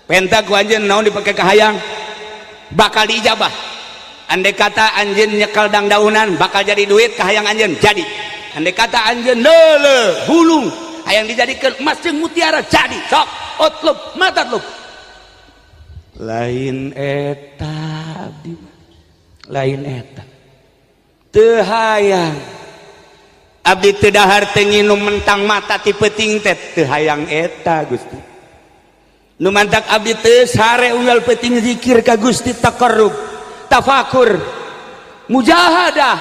Penta ku anjeun naon dipake kahayang bakal diijabah. Andai kata anjeun nyekel dangdaunan bakal jadi duit kahayang anjeun jadi. Andai kata anjeun leule bulung hayang dijadikeun emas jeung mutiara jadi. Sok utlub ma tatlub. Lain eta abdi mah. Lain eta. Teu hayang abdi teu dahar teu nginum mentang mata ti peuting teh teu hayang eta Gusti. Nu mantak abdi teu sare unggal peuting zikir ka Gusti, taqarrub, tafakur, mujahadah.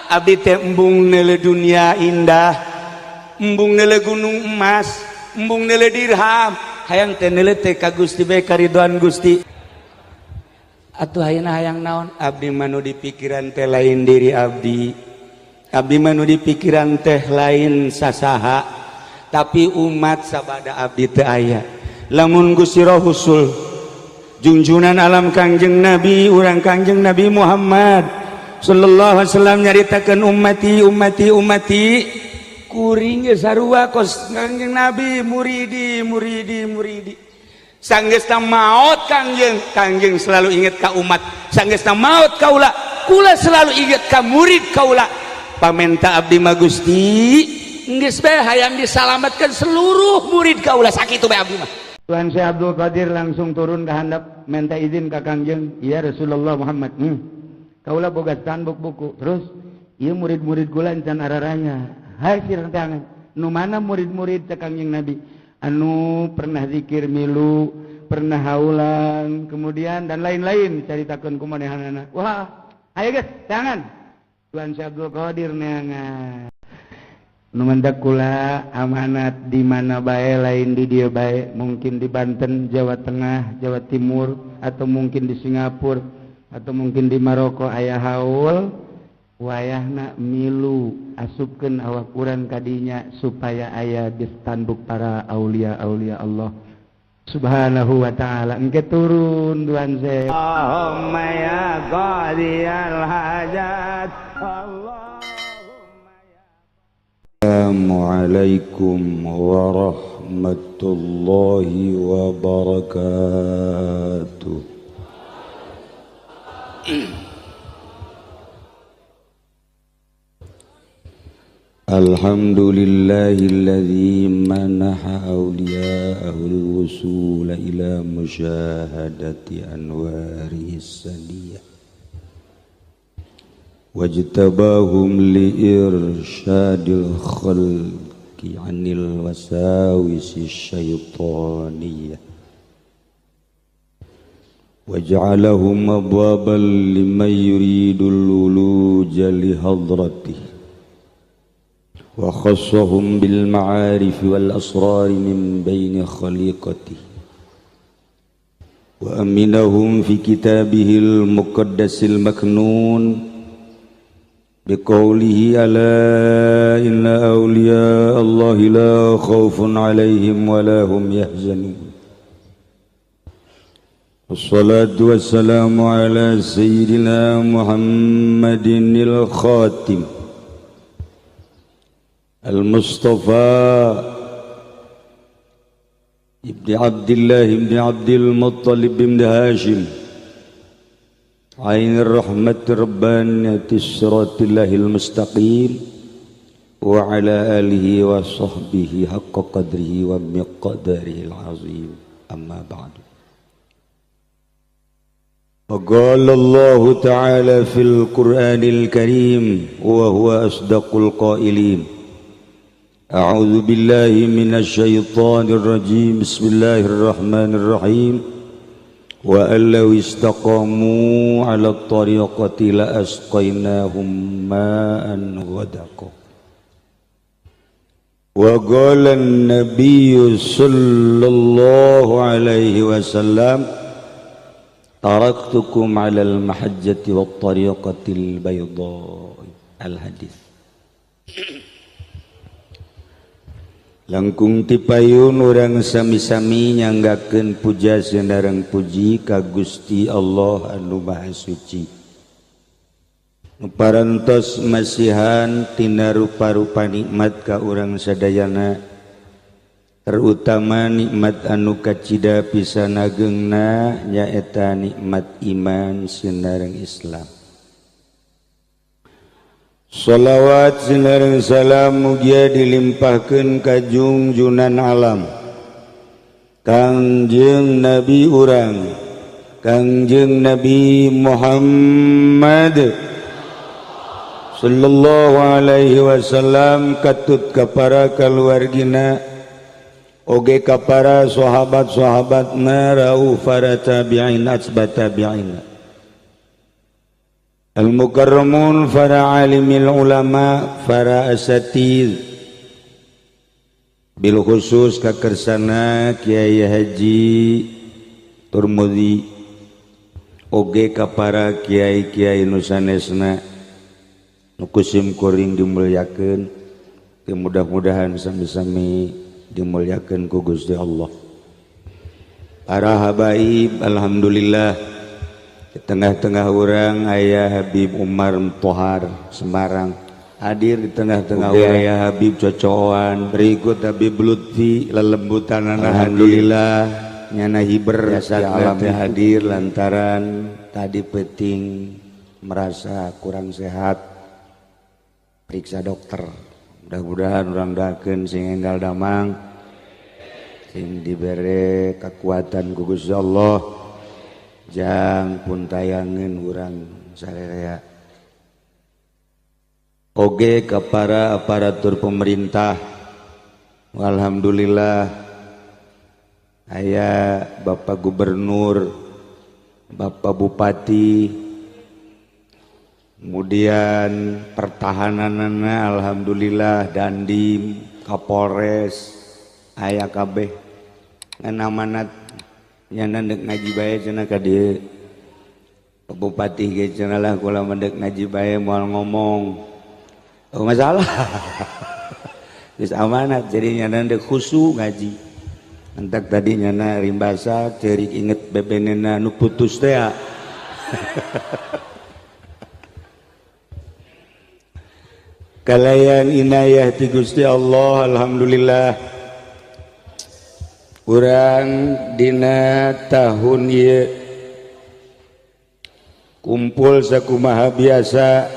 Abdi teh embung neuleu dunia indah, embung neuleu gunung emas, embung neuleu dirham, hayang teh neuleu teh ka Gusti bae karidoan Gusti. Atuh ayeuna hayang naon? Abdi mah nu di pikiran teh lain diri abdi. Abdi mah nu di pikiran teh lain sasaha, tapi umat sabada abdi teu aya. Lamun Gusti Rasul junjunan alam Kangjeng Nabi, urang Kangjeng Nabi Muhammad sallallahu alaihi wasallam nyaritakeun ummati ummati ummati, kuring ge sarua kos Kangjeng Nabi, muridi muridi muridi. Sanggeusna maot Kangjeng, Kangjeng selalu inget ka umat. Sanggeusna maot kaula, kula selalu inget ka murid kaula. Pamenta abdi mah Gusti, geus bae hayang disalamatkan seluruh murid kaula, sakitu bae abdi mah. Tuan Syekh Abdul Qadir langsung turun ke handap minta izin ka Kangjeng, ya Rasulullah Muhammad. Kaula boga standbook buku. Terus ieu murid-murid kula encan araranya. Hai sirang tangan. Nu mana murid-murid teh Kangjeng Nabi? Anu pernah zikir milu, pernah haulan, kemudian dan lain-lain caritakeun ku manehanana. Wah, ayo geus, tangan. Tuan Syekh Abdul Qadir neangan. Nu mantak kula amanat di mana bae, lain di dieu bae, mungkin di Banten, Jawa Tengah, Jawa Timur, atau mungkin di Singapura, atau mungkin di Maroko aya haul, wayahna milu asupkeun awak urang kadinya supaya aya di standbook para aulia-aulia Allah Subhanahu wa ta'ala. Engke turun Tuan Syekh. Allahumma ya qadiyal hajat. Allahumma ya. Assalamualaikum warahmatullahi wabarakatuh. Alhamdulillahilladzi manaha awliya'ahu al-wusul ila musyahadati anwarihi as-sadiyah wajtabahum liirsyadil khalqi 'anil wasawisi syaitaniyah waj'alahum abwaban liman yuridul wuluja li hadratihi wa khassahum bil ma'arif wal asrar min baini khaliqatihi wa aminahum fi kitabihil muqaddasil maknun biqaulihi ala inna awliya Allahi la khaufun alaihim wa la hum yahzanun. Wassalatu wassalamu ala sayyidina Muhammadinil khatim Al-Mustafa Ibni Abdillah Ibni Abdil Muttalib Ibni Hashim Ainir Rahmat Rabbaniyati Siratilahil Mustaqim wa ala alihi wa sahbihi haqqa qadrihi wa miqdarihi al-azim. Amma ba'du. وقال الله تعالى في القرآن الكريم وهو أصدق القائلين أعوذ بالله من الشيطان الرجيم بسم الله الرحمن الرحيم وأن لو استقاموا على الطريقة لأسقيناهم ماء غدقا. وقال النبي صلى الله عليه وسلم تركتكم على المحجة والطريقة البيضاء. الحديث. Langkung tipayun urang sami-sami nyanggakeun puja sinareng puji ka Gusti Allah anu Maha Suci. Nu parantos masihan tina rupa-rupa nikmat ka urang sadayana. Terutama nikmat anu kacida pisan agengna nyaeta nikmat iman sinareng Islam. Shalawat sinareng salam mugia dilimpahkeun ka jungjunan alam Kangjeng Nabi urang Kangjeng Nabi Muhammad sallallahu alaihi wasallam katut ka para kaluargina oge ka para sahabat-sahabatna rauh para tabi'in atsba tabi'in al-mukarramun para alimil ulama para asatiz bil khusus kakersana Kiai Haji Turmudi oge ka para kiai-kiai nu sanesna nu kusim kuring dimuliakeun, mudah-mudahan sami-sami dimuliakeun ku Gusti Allah. Para habaib alhamdulillah di tengah-tengah urang aya Habib Umar Tohar Semarang hadir di tengah-tengah urang aya Habib Cocoan, berikut Habib Lutfi lelembutan. Alhamdulillah nyana hiber jasa alam hadir lantaran tadi peting merasa kurang sehat, periksa dokter. Mudah-mudahan urang doakeun sing enggal damang, sing dibere kekuatan ku Gusti Allah, jang pun tayangeun urang sarerea. Oge ka para aparatur pemerintah, alhamdulillah aya Bapak Gubernur, Bapak Bupati, kemudian pertahananana alhamdulillah Dandim, Kapolres, aya kabeh ngan amanat nyana deuk ngaji bae cenah ka dieu. Bupati ge cenah lah kula mah deuk ngaji bae moal ngomong. Oh masalah. Geus amanat jadi nyana deuk khusyuk ngaji. Entak tadi nyana rimbasa ceurik inget bebenena nu putus teh. Kalayan inayah ti Gusti Allah alhamdulillah urang dina tahun ieu kumpul sakumaha biasa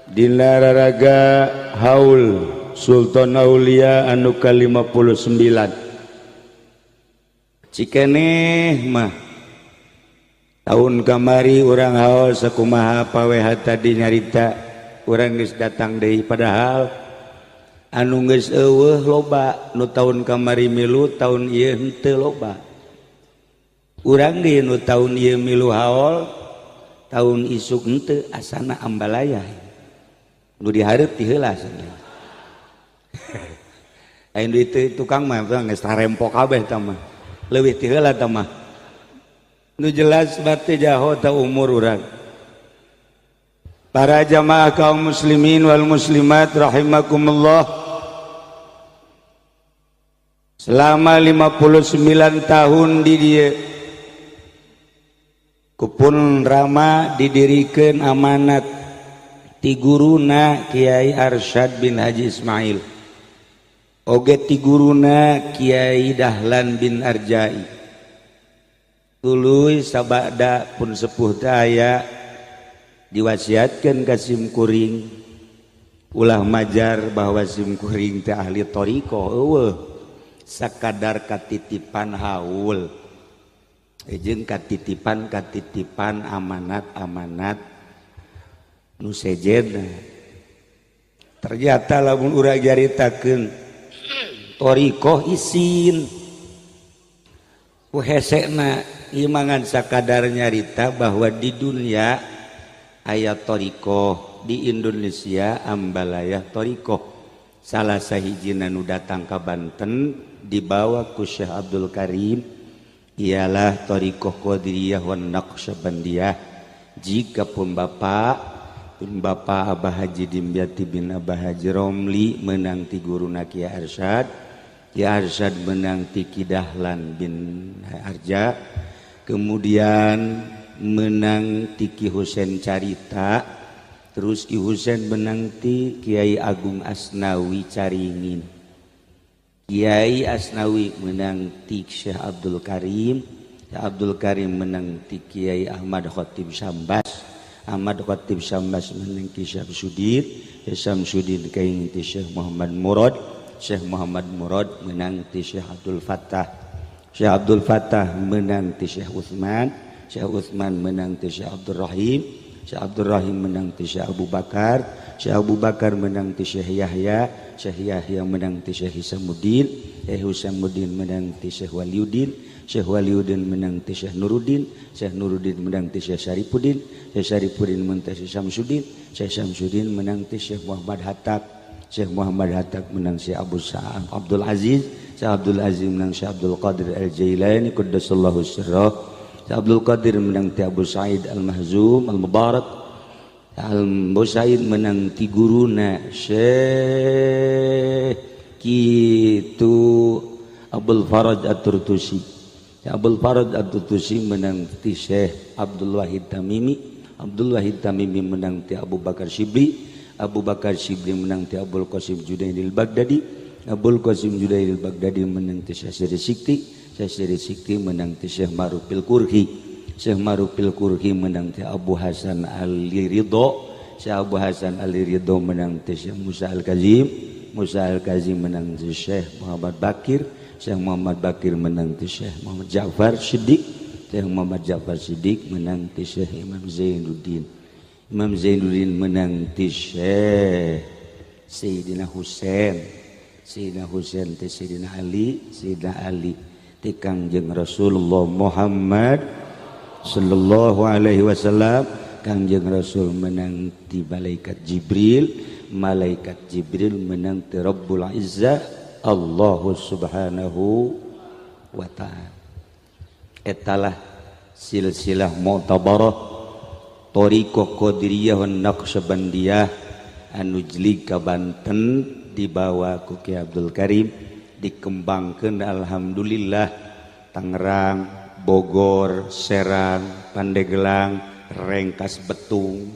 dina raraga haul Sultan Aulia anu ka-59. Cikeneh mah tahun kamari urang haul sakumaha paweha tadi nyarita urang geus datang deui, padahal anu geus eueuh loba nu tahun kamari milu tahun ieu henteu loba. Urang ge nu tahun ieu milu haul tahun isuk henteu asana ambalaya nu dihareup ti heula cenah. Aya nu tukang mah geus tarempok kabeh tah mah leuwih ti heula tah mah. Nu jelas berarti jaho ta umur urang. Para jamaah kaum muslimin wal muslimat rahimakumullah, selama 59 tahun di dieu kupun Rama didirikeun amanat ti guruna Kiai Arsyad bin Haji Ismail, oge ti guruna Kiai Dahlan bin Arjai. Tuluy sabada pun sepuh daya diwasiatkan ka simkuring ulah majar bahwa simkuring teh ahli thariqah eueuh sakadar katitipan haul jeung katitipan amanat-amanat nu sejenna. Ternyata lamun urang nyaritakeun thariqah isin ku hesena imangan sakadar nyarita bahwa di dunia aya thariqah, di Indonesia ambalayah thariqah. Salah sahijina nu datang ka Banten dibawa ku Syekh Abdul Karim ialah thariqah Qadiriyah wan Naqsyabandiyah. Jika pun bapak Abah Haji Dimyati bin Abah Haji Romli menang ti guruna Kiai Arsyad, Kiai Arsyad menang ti Ki Dahlan bin Arja, kemudian menang ti Ki Husein Carita, terus Ki Husein menang ti Kiai Agung Asnawi Caringin. Kiai Asnawi menang ti Syekh Abdul Karim, Syekh Abdul Karim menang ti Kiai Ahmad Khatib Sambas, Ahmad Khatib Sambas menang ti Syamsuddin, Syekh Syamsuddin kaing ti Syekh Muhammad Murad, Syekh Muhammad Murad menang ti Syekh Abdul Fattah, Syekh Abdul Fattah menang ti Syekh Utsman, Syekh Utsman menang ti Syekh Abdul Rahim, Syekh Abdul Rahim menang ti Syekh Abu Bakar, Syekh Abu Bakar menang ti Syekh Yahya, Syekh Yahya menang ti Syekh Hisamuddin, Syekh Hisamuddin menang ti Syekh Waliuddin, Syekh Waliuddin menang ti Syekh Nuruddin, Syekh Nuruddin menang ti Syekh Syarifuddin, Syekh Syarifuddin menang ti Syekh Syamsuddin, Syekh Syamsuddin menang ti Syekh Muhammad Hattak, Syekh Muhammad Hattak menang Syekh Abu Sa'ad Abdul Aziz, Syekh Abdul Aziz menang Syekh Abdul Qadir Al-Jailani qaddasallahu sirrah, Syekh Abdul Qadir menang ti Abu Sa'id Al-Mahzum Al-Mubarak, Abu Said menang ti guruna Syekh kitu Abdul Faraj At-Turtusi, Abdul Faraj At-Turtusi menang ti Syekh Abdul Wahid Tamimi, Abdul Wahid Tamimi menang ti Abu Bakar Shibli, Abu Bakar Shibli menang ti Abul Qasim Junaidil Baghdadi, Abul Qasim Junaidil Baghdadi menang ti Syekh Siri Sikti, Syekh Siri Sikti menang ti Syekh Ma'rufil Kurhi, Syekh Ma'rufil Kurhi menang ti Abu Hasan Ali Ridho, Syekh Abu Hasan Ali Ridho menang ti Syekh Musa Al-Kazim, Musa Al-Kazim menang ti Syekh Muhammad Bakir, Syekh Muhammad Bakir menang ti Syekh Muhammad Ja'far Siddiq, Syekh Muhammad Ja'far Siddiq menang ti Syekh Imam Zainuddin, Imam Zainuddin menang ti Syekh Sayyidina Husain, Sayyidina Husain ti Sayyidina Ali, Sayyidina Ali ti Kangjeng Rasulullah Muhammad sallallahu alaihi wasallam. Kangjeng Rasul menang ti malaikat Jibril, malaikat Jibril menang ti Rabbul Izzah Allah subhanahu wa ta'ala. Etalah silsilah mu'tabarah thariqah Qadiriyah wan Naqsyabandiyah anu jlig ka Banten dibawa ku Ki Abdul Karim, dikembangkeun alhamdulillah Tangerang, Bogor, Serang, Pandeglang, Rengkas Betung,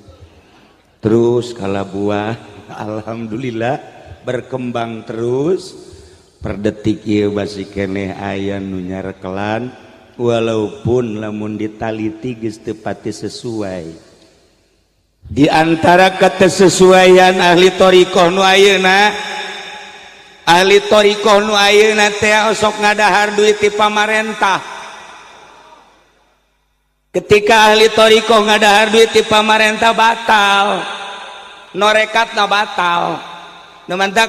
terus Kalabuah, alhamdulillah berkembang terus. Per detik ieu masih keneh aya nu nyarekelan, walaupun lamun ditaliti geus teu pati sesuai. Di antara ketesesuaian ahli thariqah nu ayeuna, ahli thariqah nu ayeuna teh osok ngadahar duit ti pamarentah. Ketika ahli thariqah ngadahar duit ti pamarentah batal, norekatna batal. Nu mantak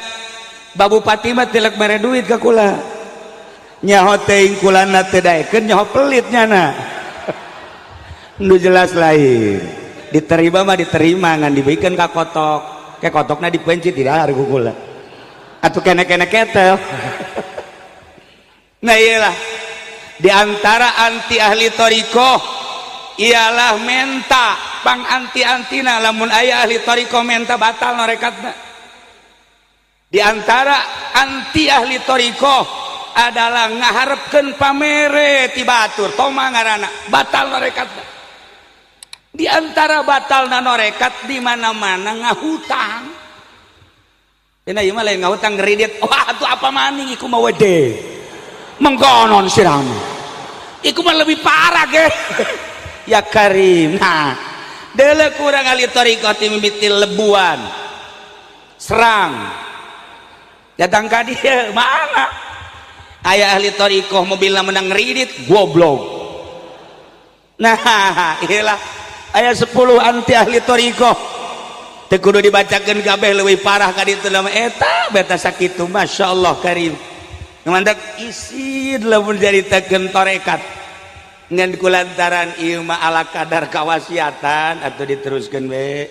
Bupati mah tilek mere duit ka kula. Nyaho teuing kulana teu daekeun, nyaho pelit nyana. Nu jelas lain. Diterima mah diterima, ngan dibikeun ka kotok. Ke kotokna dipencit didahar ku kula. Atuh kene-kene ketel. Nah iyalah di antara anti ahli thariqah ialah menta pang anti-antina. Lamun aya ahli thariqah menta batal norekatna. Di antara anti ahli thariqah adalah ngaharepkeun pamere ti batur toma ngaranna batal norekatna. Di antara batalna norekat di mana-mana ngahutang. Dina ieu mah lain ngahutang kredit. Wah atuh apa maning iku mah wede. Mengkonon sirang. Iku mah lebih parah ge. Ya Karim. Nah, deuleu kurang ahli thariqah ti mimiti lebuan. Serang. Datang ka dieu, mana? Aya ahli thariqah mobilna menang kredit, goblok. Nah, iyalah aya 10 anti ahli thariqah. Teu kudu dibacakeun kabeh leuwih parah ka ditu mah eta beta sakitu masyaallah Karim. Mantak isin lamun caritakeun tarekat. Ngan kulantaran ieu mah ala kadar kawasiatan atau diteruskeun we.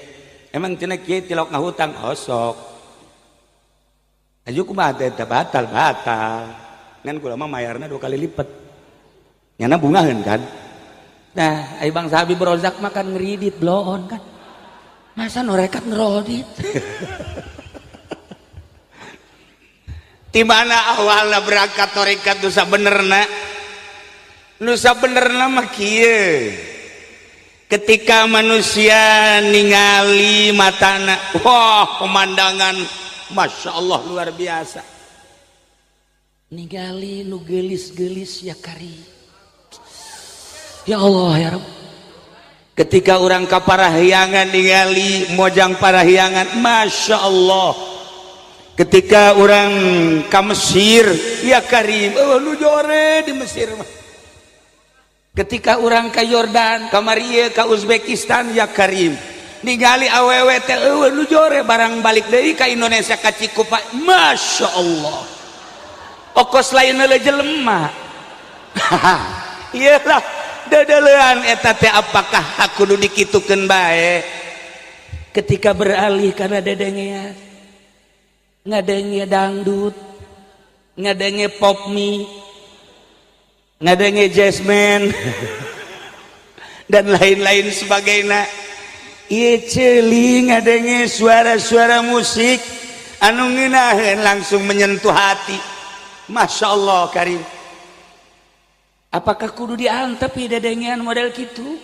Emang cenah kieu tilok ngahutang osok. Aju kumaha teh batal batal. Ngan kula mah mayarna 2 kali lipat. Nyana bungaheun kan. Nah, ai Bang Habib Rozak mah kan ngeridit bloon kan. Masa norekat ngerodit? Di mana awalna berangkat torekat nu sabenerna? Nu sabenerna mah kieu. Ketika manusia ningali matana, wah pemandangan Masya Allah luar biasa. Ningali nu geulis-geulis, ya kari, ya Allah, ya Rabb. Ketika orang ka Parahyangan, ningali mojang Parahyangan, Masya Allah. Ketika orang ka Mesir, ya Karim, oh, nu jore di Mesir mah. Ketika orang ke Yordan, ka Maria, ke Uzbekistan, ya Karim, ningali awewe teh euweuh nu jore. Barang balik deui ka Indonesia, ka Cikupa, Masya Allah, okos lain jelema. Iyalah, dedelean eta teh. Apakah aku nu dikitukeun bae? Ketika beralih karena dedengean, ngadenge dangdut, ngadenge pop mie, ngadenge jazzman, dan lain-lain sebagainya. Ieu ceuli ngadenge suara-suara musik anu ngeunaheun, langsung menyentuh hati. Masya Allah Karim. Apakah kudu diantep dedengean model gitu?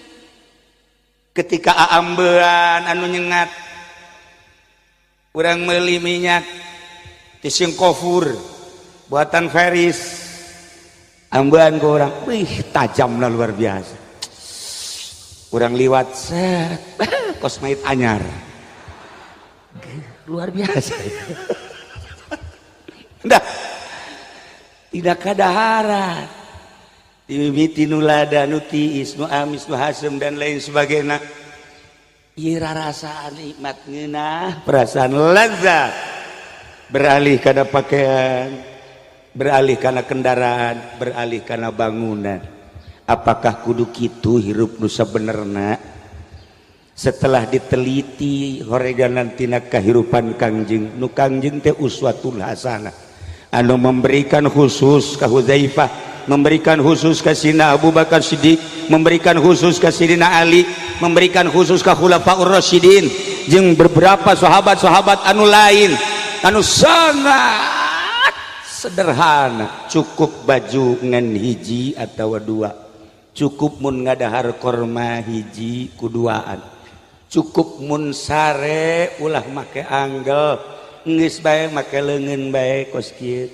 Ketika aambean anu nyengat, urang meuli minyak tising kofur buatan Feris, ambean ke orang, wih, tajam lah, luar biasa. Urang liwat, set, kos mait anyar, luar biasa. Dah tidak kadaharan, dimimiti nu lada, nu tiis, nu amis, nu hasem, dan lain sebagainya. Ieu rarasaan nikmat, ngeunah, perasaan lezat. Beralih karena pakaian, beralih karena kendaraan, beralih karena bangunan. Apakah kudu kitu hirup nu sabenerna? Setelah diteliti horeganan tina kahirupan Kangjeng, nu Kangjeng teh uswatul hasanah, anu memberikan khusus ka Huzaifah, memberikan khusus ke Sina Abu Bakar Siddiq, memberikan khusus ke Sidina Ali, memberikan khusus ke Khulafaur Rasyidin jeung beberapa sahabat-sahabat anu lain anu sangat sederhana. Cukup baju ngan hiji atau dua, cukup mun ngadahar korma hiji kuduaan, cukup mun sare ulah make anggel, geus bae make leungeun bae kos kieu,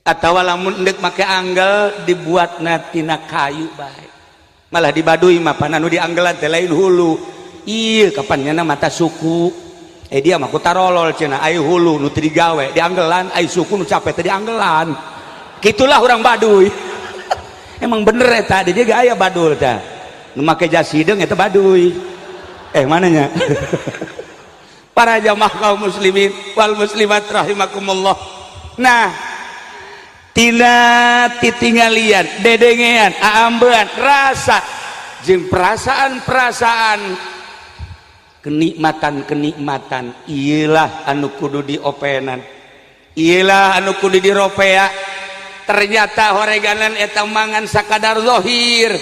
atau lamun endek make anggel dibuat tina kayu bae. Malah di Baduy mah pan anu dianggelan teh lain hulu. Iya, kapan nyana mata suku, eh, dia mah ku tarolol cenah. Ai hulu nu teu digawe dianggelan, ai suku nu capek teh dianggelan. Gitulah orang Baduy. Emang bener eta, di dia aya badul teh nu make jas hideung, eta Baduy. Eh, mananya para jamaah kaum muslimin wal muslimat rahimakumullah. Nah, tina titinggalian, dedengean, aambean, rasa jeung perasaan-perasaan, kenikmatan-kenikmatan, iyalah anu kudu diopenan, iyalah anu kudu diropea. Ternyata horeganan eta mangan sakadar zohir.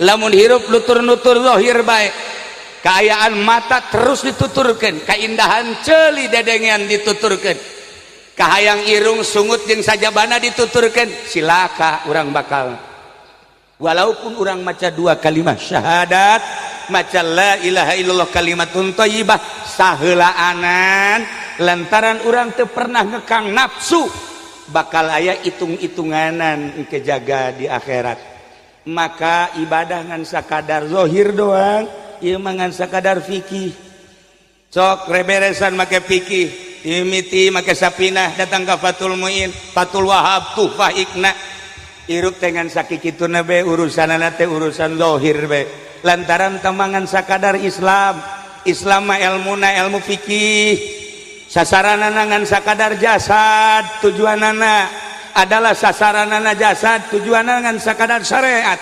Lamun hirup nutur-nutur zohir bae, kaayaan mata terus dituturkan, keindahan ceuli dedengean dituturkan, kahayang irung, sungut jeung sajabana dituturkan, silaka urang bakal. Walaupun urang maca dua kalimat syahadat, maca la ilaha illallah kalimatun thayyibah saheulaanan, lantaran urang teu pernah ngekang nafsu, bakal aya hitung-hitunganan kejaga di akhirat. Maka ibadah ngan sakadar zohir doang, ieu mah ngan sakadar fikih. Sok reberesan make fikih, mimiti make Sapinah, datang ke Fatul Muin, Fatul Wahab, Tuhfah, Iqna. Hirup dengan sakikituna be, urusanana teh urusan zohir be, lantaran temangan sakadar Islam. Islam mah ilmuna ilmu fikih, sasaranana ngan sakadar jasad, tujuanana adalah sasaranana jasad, tujuanana ngan sakadar syariat.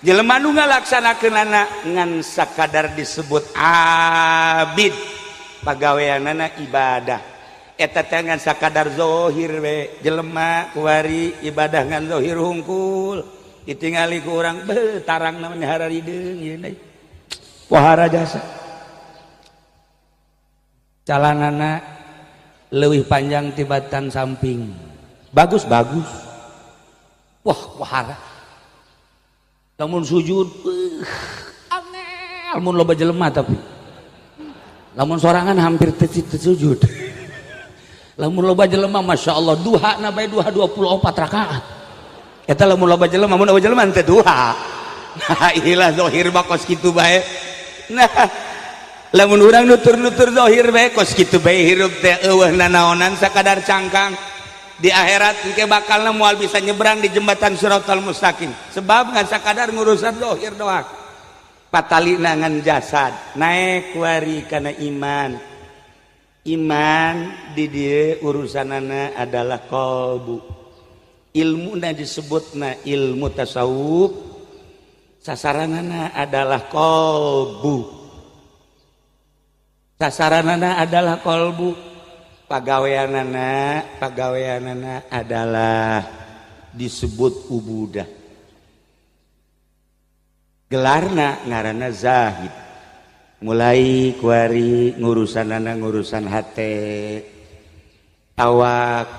Jelema nu ngalaksanakeunana ngan sakadar disebut abid, pagaweanana ibadah. Eta teh ngan sakadar zohir we. Jelema kuari ibadah ngan zohir hungkul, ditingali ku urang, beuh, tarang namanya hararideung ieu deui, pohara jasa. Calanana leuwih panjang tibatan samping, bagus bagus, wah, pohara. Lamun sujud, beuh, angel mun loba jelema, tapi lamun sorangan hampir teu sujud. Lamun loba jelema, Masya Allah, duha na bae duha 24 rakaat. Eta lamun loba jelema, mun loba jelema teh duha. Nah, ilah zahir mah kos kitu bae. Nah, lamun urang nutur-nutur zahir bae kos kitu bae hirup teh eueuh nanaonan sakadar cangkang. Di akhirat engke bakalna moal bisa nyebrang di jembatan Siratal Mustaqim. Sebab ngan sakadar ngurusan zahir doang. Patalina ngan jasad, naek wari kana iman. Iman di dia urusanana adalah qalbu. Ilmuna disebutna ilmu tasawuf, sasaranana adalah qalbu. Sasaranana adalah qalbu. Pagaweanana adalah disebut ubudah. Gelarna ngaranna zahid. Mulai kuari ngurusanana ngurusan hate, awak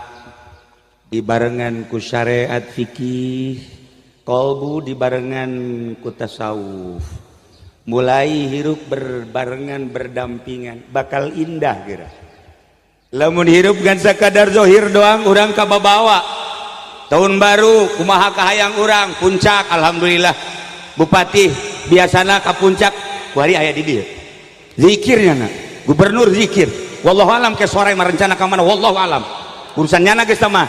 dibarengan ku syariat fikih, qalbu dibarengan ku tasawuf. Mulai hirup berbarengan berdampingan bakal indah geura. Lamun hirup ngan sakadar zahir doang urang kababawa. Tahun baru kumaha kahayang urang puncak, alhamdulillah. Bupati biasana ka puncak kuari aya di dieu. Zikirnya na gubernur zikir, wallahu alam ke sore mah rencana ka mana, wallahu alam. Urusan nyana geus mah.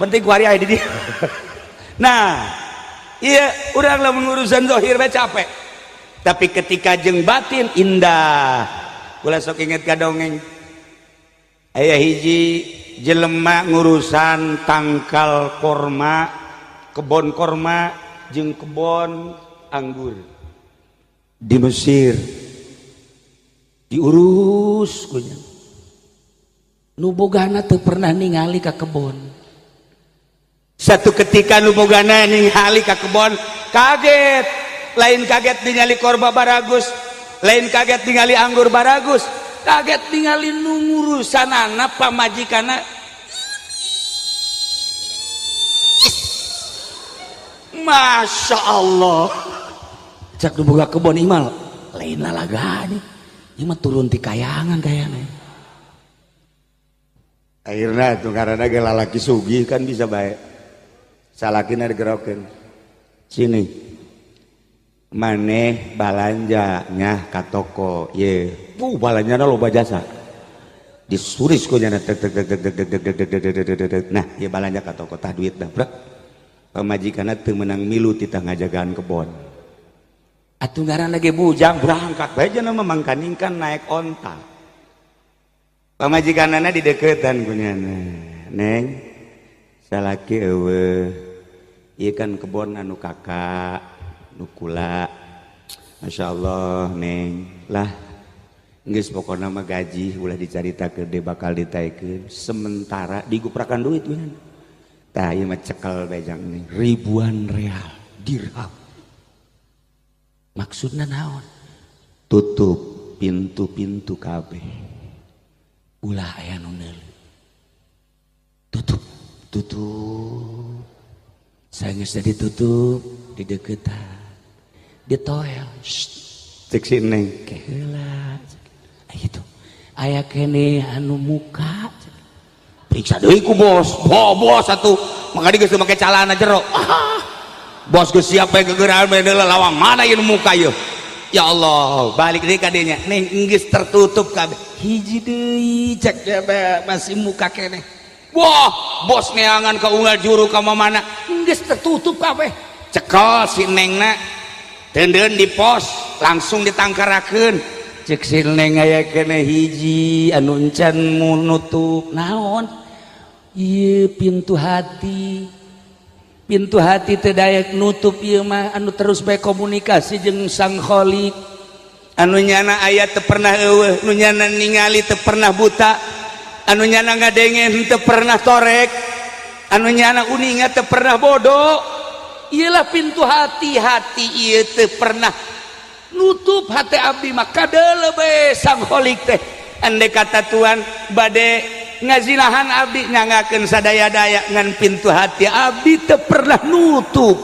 Penting kuari aya di dieu. Nah, iya urang lamun urusan zahir bae capek. Tapi ketika jeung batin indah. Kula sok inget ka dongeng. Aya hiji jelema ngurusan tangkal korma, kebon korma jeung kebon anggur di Mesir. Diurus kunya. Nu bogana teu pernah ningali ka kebon. Satu ketika nu bogana ningali ka kebon, kaget. Lain kaget ningali korma baragus, lain kaget ningali anggur baragus, kaget ningali nu ngurusanana pamajikanna. Masya Allah. Cak nu boga kebon imal, lain lalagani. Ieu mah turun ti kayangan kayana. Akhirna tuh karena ge lalaki sugih kan bisa bae. Salakina digerokeun. Sini. Maneh balanja nyah ka toko ye. Balanjana loba jasa. Disuris ku nyana tek tek tek tek tek tek tek tek. Nah, ieu balanja ka toko tah duit dah, brek. Pamajikanna teu meunang milu titah ngajagaan kebon. Atuh ngaranna ge bujang berangkat bae cenah mah mangkaning kan naik onta. Pamajikanana dideukeutan ku nyana. Neng, salaki eueuh. Ieu kan kebon anu kakak, nu kula. Masya Allah, Neng. Lah, geus pokona mah gaji ulah dicaritakeun de bakal ditaekeun. Sementara diguprakan duit ku nyana. Tah ieu mah cekel bae jang nih, ribuan real, dirham. Maksudna naon? Tutup pintu-pintu kabeh. Ulah aya nu neuleuh. Tutup, tutup. Sageus ditutup, dideuketan. Ditoel. Cek si Neng ke heula. Kitu. Aya keneh anu muka. Periksa deui ku bos. Bos atuh. Maka geus teu make calana jero. Ah. Bos geus siap bae gegeran bae deuleu lawang mana ieu muka ieu. Ya Allah, balik deui ka dinya. Neng geus tertutup kabeh. Hiji deui cek masih muka keneh. Wah, bos neangan ka unggal juru ka mana geus tertutup kabeh. Cekel si Nengna. Dendeun di pos, langsung ditangkarakeun. Cek si Neng aya keneh hiji anu encan nutup. Naon? Ieu pintu hati. Pintu hati teu daek nutup ieu mah anu terus bae komunikasi jeung Sang Khalik. Anu nyana aya teu pernah eueuh, nu nyana ningali teu pernah buta, anu nyana ngadenge teu pernah torek, anu nyana uninga teu pernah bodoh. Ieulah pintu hati, hati ieu teu pernah nutup hati abdi mah kadeuleu bae Sang Khalik teh. Andai kata Tuhan bade ngazinahan abdi nyangakeun sadaya-daya ngan pintu hati abdi teu pernah nutup.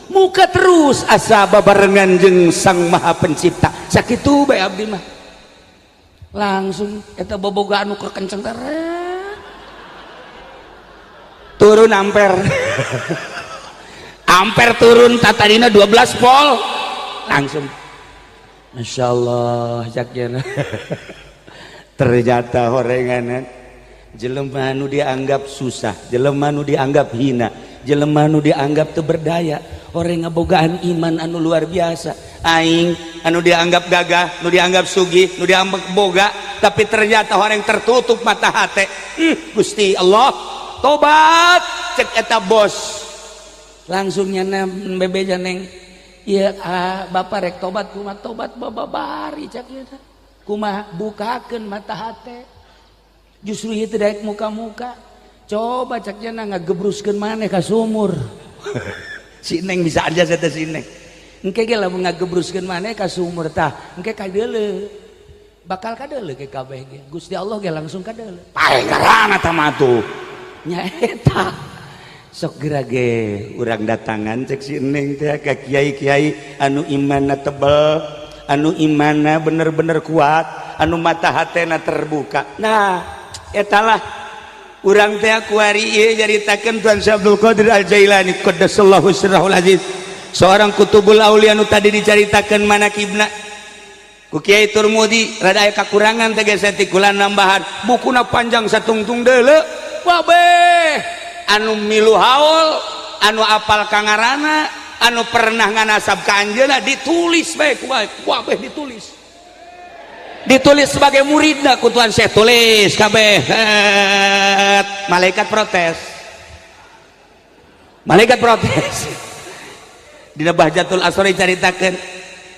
Muka terus asa babarengan jeung Sang Maha Pencipta. Sakitu bae abdi mah. Langsung eta boboga anu kekenceng teh. Turun ampere, ampere turun, tatadina 12 volt langsung. Masya Allah, caknya ternyata horenganan jelema nu dianggap susah, jelema nu dianggap hina, jelema nu dianggap teu berdaya, orang ngabogaan iman anu luar biasa. Aing anu dianggap gagah, nu dianggap sugih, nu dianggap boga, tapi ternyata orang tertutup mata hati. Gusti Allah, tobat cek eta bos. Langsung nyana bebeja, "Neng, iya ah, bapak rek tobat." "Kumaha tobat?" "Babari," cek eta. "Kumaha?" "Bukakeun mata hati." Justru itu daek muka-muka. "Coba," cek nyana, "ngagebruskeun maneh ka sumur." Si Neng bisa aja saya, si Neng. "Engke ge lamun ngagebruskeun maneh ka sumur tah, engke kadeuleu. Bakal kadeuleu ke kabeh ge. Gusti Allah ge langsung kadeuleu." Pae karana tah mah tuh. Nya eta. Sok geura ge urang datangan, cek si Neng teh, ka kiai-kiai anu imanna tebel, anu imanna bener-bener kuat, anu mata hatena terbuka. Nah, etalah urang teh kuari ieu nyaritakeun Tuan Syekh Abdul Qadir Al Jailani qaddasallahu sirrahul aziz, seorang kutubul aulia nu tadi dicaritakeun manakibna ku Kiai Turmudi. Rada aya kakurangan teh geus tikulan nambahan, bukuna panjang satungtung deuleu. Wabeh anu milu haul, anu apal kangarana, anu pernah nganasab ka anjeunna, ditulis bae ku wabeh, ditulis ditulis sebagai muridna ku Tuan Syekh, tulis kabeh. Malaikat protes, malaikat protes. Dina Bahjatul Asrori caritakeun,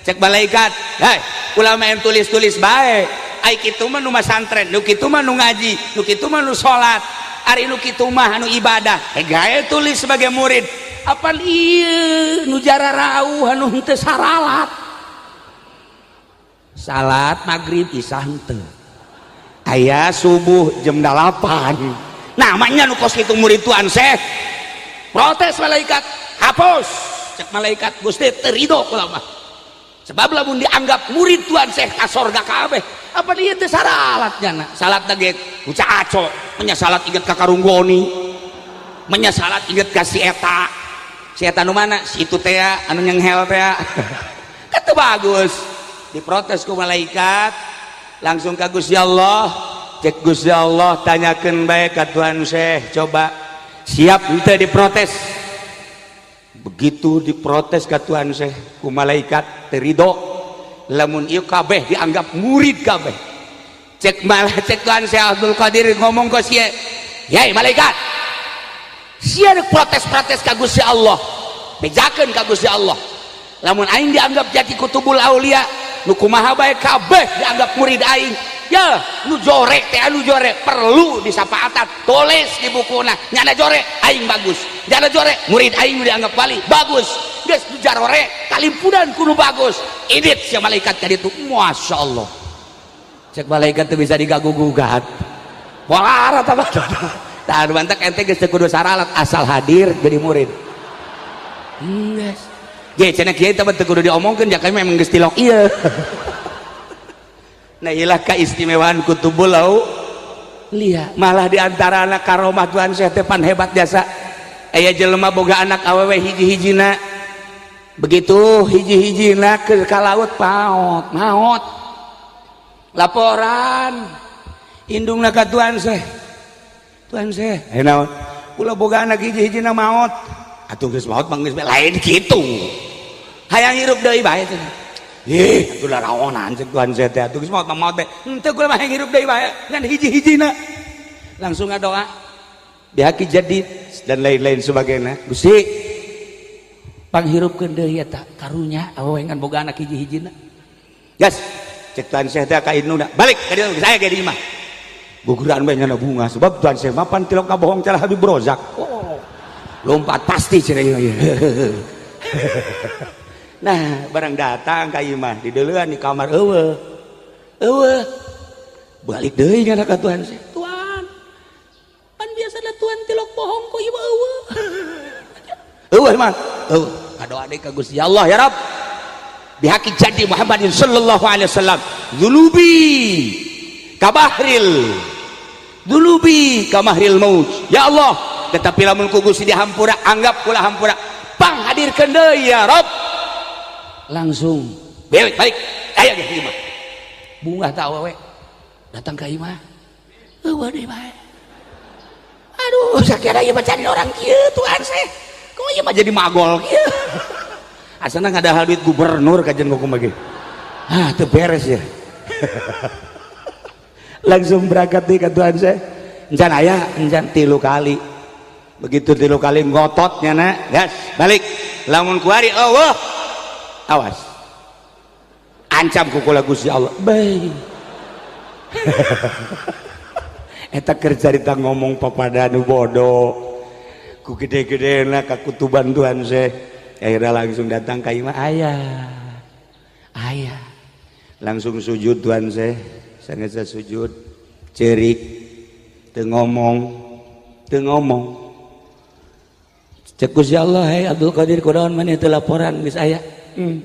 cek malaikat, "Hei, ulama yang tulis-tulis bae, ai kitu mah nu masantren, nu kitu mah nu ngaji, nu kitu mah nu salat, ari nu kitu mah anu ibadah, gae tulis sebagai murid. Apan ieu nu jararauh, anu henteu saralat, salat maghrib, isya henteu, aya subuh jam 8, namanya nu kos kitu murid Tuan Syekh?" Protes malaikat, "Hapus!" Cek malaikat, "Gusti, teu ridho kula mah, sebab lamun dianggap murid Tuan Syekh ka sorga kabeh. Apa dia teh saralat nyana, salat ge ku caco, nya salat inget ka karunggoni, nya salat inget ka si eta, si eta nu mana, si itu teh anu nyenghel teh, kan teu bagus." Diprotes ku malaikat langsung ka Gusti Allah. Cek Gusti Allah, "Tanyakeun bae ka Tuan Syekh, coba siap henteu diprotes?" Begitu diprotes ka Tuan Syekh ku malaikat, teu ridho lamun ieu kabeh dianggap murid kabeh. Cek malah cek Tuan Syekh Abdul Qadir ngomong ke sia, "Yai malaikat, sia protes-protes ka Gusti Allah, bejakeun ka Gusti Allah lamun aing dianggap jadi kutubul aulia, nu kumaha bae kabeh dianggap murid aing. Ya nu jorek teh, anu jorek perlu disapaatan, tulis di bukuna nyana jorek aing bagus, nyana jorek murid aing dianggap wali bagus. Geus nu jarore kalimpunan kudu bagus." Idit sia malaikat ka ditu. Masya Allah, cek malaikat tuh bisa diganggu gugat polara apa. Tah, mantak ente geus teu kudu saralat, asal hadir jadi murid. Geus ge cenah kiai teh teu kudu diomongkeun, ja kami memang geus tilok ieu. Nah, ilah keistimewaan kutubul aulia. Malah di antara anak karomah Tuhan Syekh teh pan hebat jasa. Aya jelema boga anak awewe hiji-hijina. Begitu hiji-hijina ke ka laut, paot maot. Laporan indungna ka Tuan Syekh. "Tuan Syekh, eh naon? Kula boga anak hiji-hijina maot." "Atuh geus maot mah geus." "Lain kitu, hayang hirup deui bae cenah." "Ih, atuh laraonan," cek Tuan Syekh teh, "atuh geus maot mah maot bae." "Henteu, kula mah hayang hirup deui bae, ngan hiji-hijina." Langsung ngadoa bihaki jadi dan lain-lain sebagainya. "Gusti, panghirupkeun deui eta, karunya awewe ngan boga anak hiji-hijina." Gas, cek Tuan Syekh teh ka indungna, "Balik ka dieu, saya ge di imah." Guguran bae nyana bunga, sebab Tuan Syekh mah pan tilok kabohong cara Habib Rozak. Oh, lompat pasti cenah ieu. Nah, barang datang ka imah, dideuleuan di kamar eueuh. Eueuh. Balik deui nyana ka Tuan Syekh. "Tuan, pan biasana Tuan tilok bohong, kok ieu eueuh?" "Eueuh mah, eueuh." Ngadoa deui ka Gusti Allah, "Ya Rabb, bihaqi jadi Muhammadin sallallahu alaihi wasallam, dzulubi kabahril dzulubi kamahril maut. Ya Allah, Tetapi lamun ku Gusti dihampura, anggap kula hampura. Pang hadirkeun deui ya Rob. Langsung balik balik aya ge imah. Bungah ta awewe. Datang ka imah. Eueuh deui bae. Aduh, sakira ieu mah cari orang kieu Tuhan seh. Kok ieu mah jadi magol kieu. Asana ngadahal duit gubernur kajian kumaha ge. Ah, teu beres ya. Langsung berangkat deui ka Tuhan seh. Encan aya, encan 3 kali. Begitu 3 kali ngototnya na, gas, balik. Lamun kuari eueuh. Awas. Ancam ku kula Gusti Allah. Bae. Eta keur carita ngomong papada nu bodoh. Ku gede-gedena ka kutuban Tuhan seh. Akhirnya langsung datang ka imah aya. Aya. Langsung sujud Tuhan seh. Sanggeus sujud, ceurik, teu ngomong, teu ngomong. Cek Gusti Allah, hei Abdul Qadir kunaon maneh teu laporan geus aya.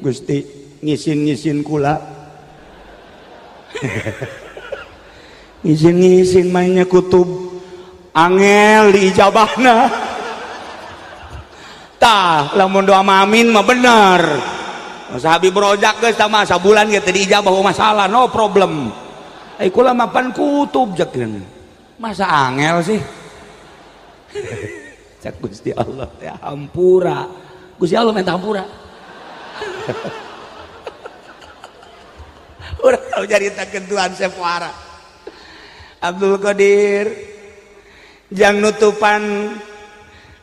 Gusti ngisin-ngisin kula. Ngisin-ngisin mainnya kutub angel diijabahna. Tah lamun doa amin mah bener. Masa Habib Rozak geus tah mah sabulan ge teu diijabah masalah, no problem. Ai kula mah pan kutub jekeun. Masa angel sih? Cek Gusti Allah teh hampura. Gusti Allah minta hampura. Urang tau caritakeun Tuhan sepuara. Abdul Qadir jang nutupan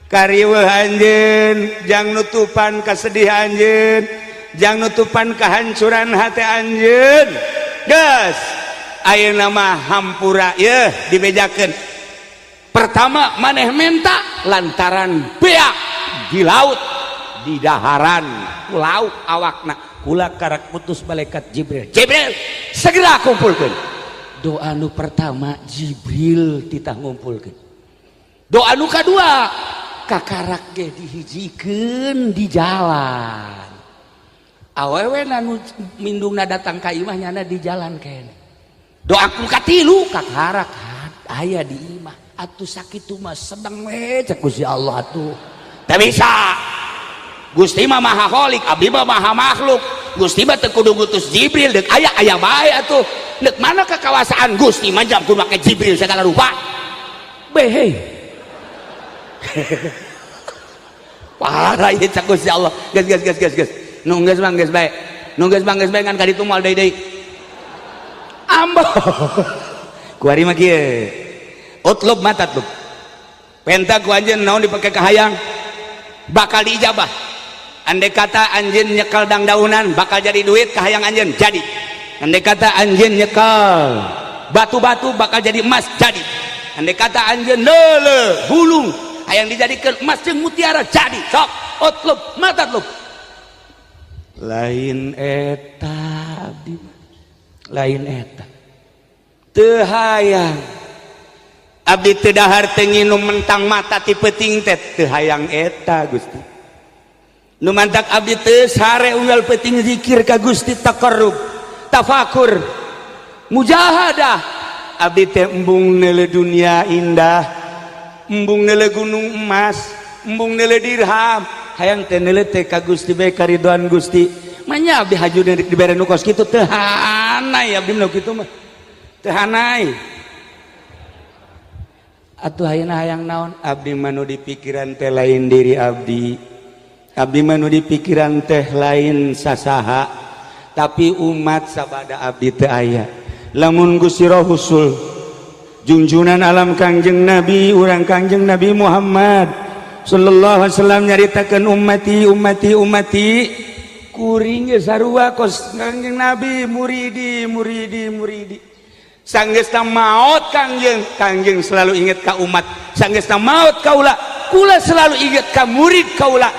kariweuh anjeun, jang nutupan kasedihan anjeun, jang nutupan kehancuran hati anjeun. Geus, ayeuna mah hampura yeuh dibejakeun. Pertama maneh menta lantaran beak di laut di daharan ku laut awakna kula karak putus malaikat Jibril. Jibril segera kumpulkeun. Doa nu pertama Jibril titah ngumpulkeun. Doa nu kadua kakarak ge dihijikeun di jalan. Awewe nu mindungna datang ka imah nyana di jalan kene. Doa nu katilu kakarak aya di imah. Atuh sakitu mah sedeng we cek Gusti Allah atuh. Teu bisa. Gusti mah maha khalik, abdi mah maha makhluk. Gusti mah teu kudu ngutus Jibril deuk aya aya bae atuh. Deuk mana kekawasaan Gusti mah jam kudu make Jibril segala rupa. Behe. Parah ieu cek Gusti Allah. Geus geus geus geus geus. Nu geus mah geus bae. Nu geus mah geus bae ngan ka ditu moal deui deui. Ambo. Kuari mah kieu. Utlub ma tatlub. Penta ku anjeun naon dipake kahayang bakal diijabah. Andai kata anjeun nyekel dangdaunan bakal jadi duit kahayang anjeun jadi. Andai kata anjeun nyekel batu-batu bakal jadi emas jadi. Andai kata anjeun leule bulung hayang dijadikeun emas jeung mutiara jadi. Sok utlub ma tatlub. Lain eta abdi mah. Lain eta. Teu hayang abdi teu dahar teu nginum mentang mata ti peuting teh teu hayang eta Gusti. Nu mantak abdi teu sare unggal peuting zikir ka Gusti taqarrub, tafakur, mujahadah. Abdi teh embung neuleuh dunia indah, embung neuleuh gunung emas, embung neuleuh dirham, hayang teh neuleuh teh ka Gusti bae karidoan Gusti. Manya abdi haju dibere nu kos kitu teu hanai abdi mah kitu mah. Teu hanai. Atuh ayeuna hayang naon? Abdi mah nu dipikiran teh lain diri abdi. Abdi mah nu dipikiran teh lain sasaha, tapi umat sabada abdi teu aya. Lamun Gusti Rasul junjunan alam Kangjeng Nabi, urang Kangjeng Nabi Muhammad sallallahu alaihi wasallam nyaritakeun ummati ummati ummati kuring ge sarua kos Kangjeng Nabi muridi muridi muridi. Sanggeusna maot Kangjeng, Kangjeng selalu ingat ka umat. Sanggeusna maot kaula, kula selalu ingat ka murid kaula.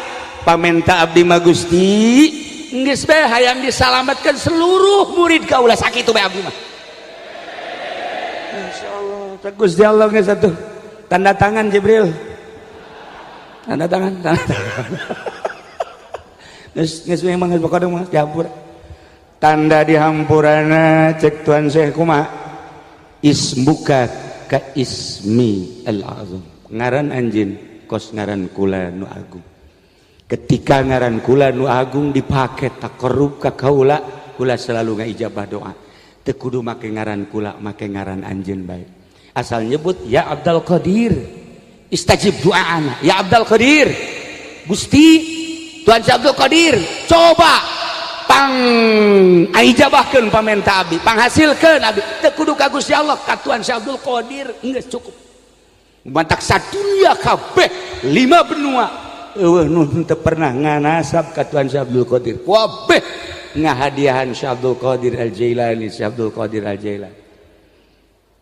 Pamenta abdi mah Gusti, geus bae hayang disalametkeun seluruh murid kaula sakitu bae abdi mah. Insyaallah, teh Gusti Allah geus atuh. Tanda tangan Jibril. Tanda tangan, tanda tangan. Geus geus memang geus pokona mah dihampura. Tanda dihampurana cek Tuhan Syekh kumaha? Ismuka ka ismi al-azam. Ngaran anjeun kos ngaran kula nu agung. Ketika ngaran kula nu agung dipake taqarrub ka kaula, kula selalu ngaijabah doa. Teu kudu make ngaran kula, make ngaran anjeun bae. Asal nyebut ya Abdul Qadir, istajib doaana. Ya Abdul Qadir, Gusti Tuhan si Abdul Qadir, coba pang ijabahkeun pamenta abdi, panghasilkeun abdi. Teu kudu ka Gusti Allah, ka Tuhan si Abdul Qadir geus cukup. Mantak sadunya kabeh 5 benua eueuh nu teu pernah nganasab ka Tuhan Syekh Abdul Qadir. Kabeh ngahadiahan Syekh Abdul Qadir Al-Jailani, Syekh Abdul Qadir Al-Jailani.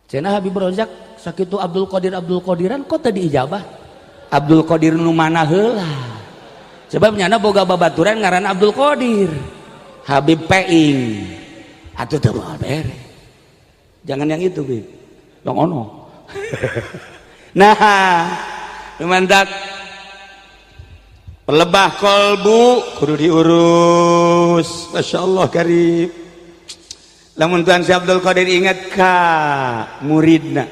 Cenah Habib Rozak sakitu Abdul Qadir Abdul Qadiran kok teu diijabah? Abdul Qadir nu mana heula? Sebab nyana boga babaturan ngaran Abdul Qadir. Habib Peing. Atuh teu moal bere. Jangan yang itu, Bib. Yang ono. Nah, mantak pelebah kolbu kudu diurus. Masya Allah karib. Lamun Tuhan Syekh Abdul Qadir ingat ka muridna,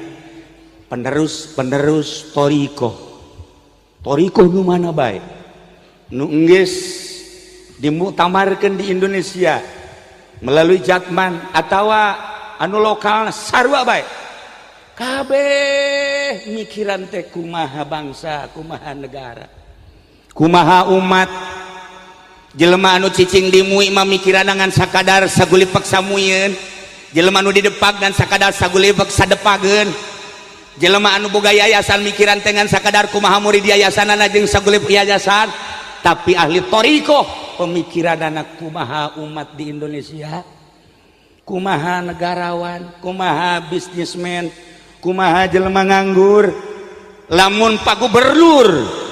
penerus thoriqoh. Thoriqoh nu mana bae? Nu enggeus dimuktamarkeun di Indonesia melalui Jatman atawa anu lokal sarua bae. Kabeh mikiran teh kumaha bangsa, kumaha negara, kumaha umat. Jelema anu cicing di MUI mah mikiran ngan sakadar sagulipek samuyeun. Jelema anu didepak dan sakadar sagulipek sadepageun. Jelema anu boga yayasan mikiran teh ngan sakadar kumaha murid yayasanana jeung sagulip yayasan. Tapi ahli thoriqoh pemikiranana kumaha umat di Indonesia, kumaha negarawan, kumaha bisnismen, kumaha jelema nganggur. Lamun Pak Gubernur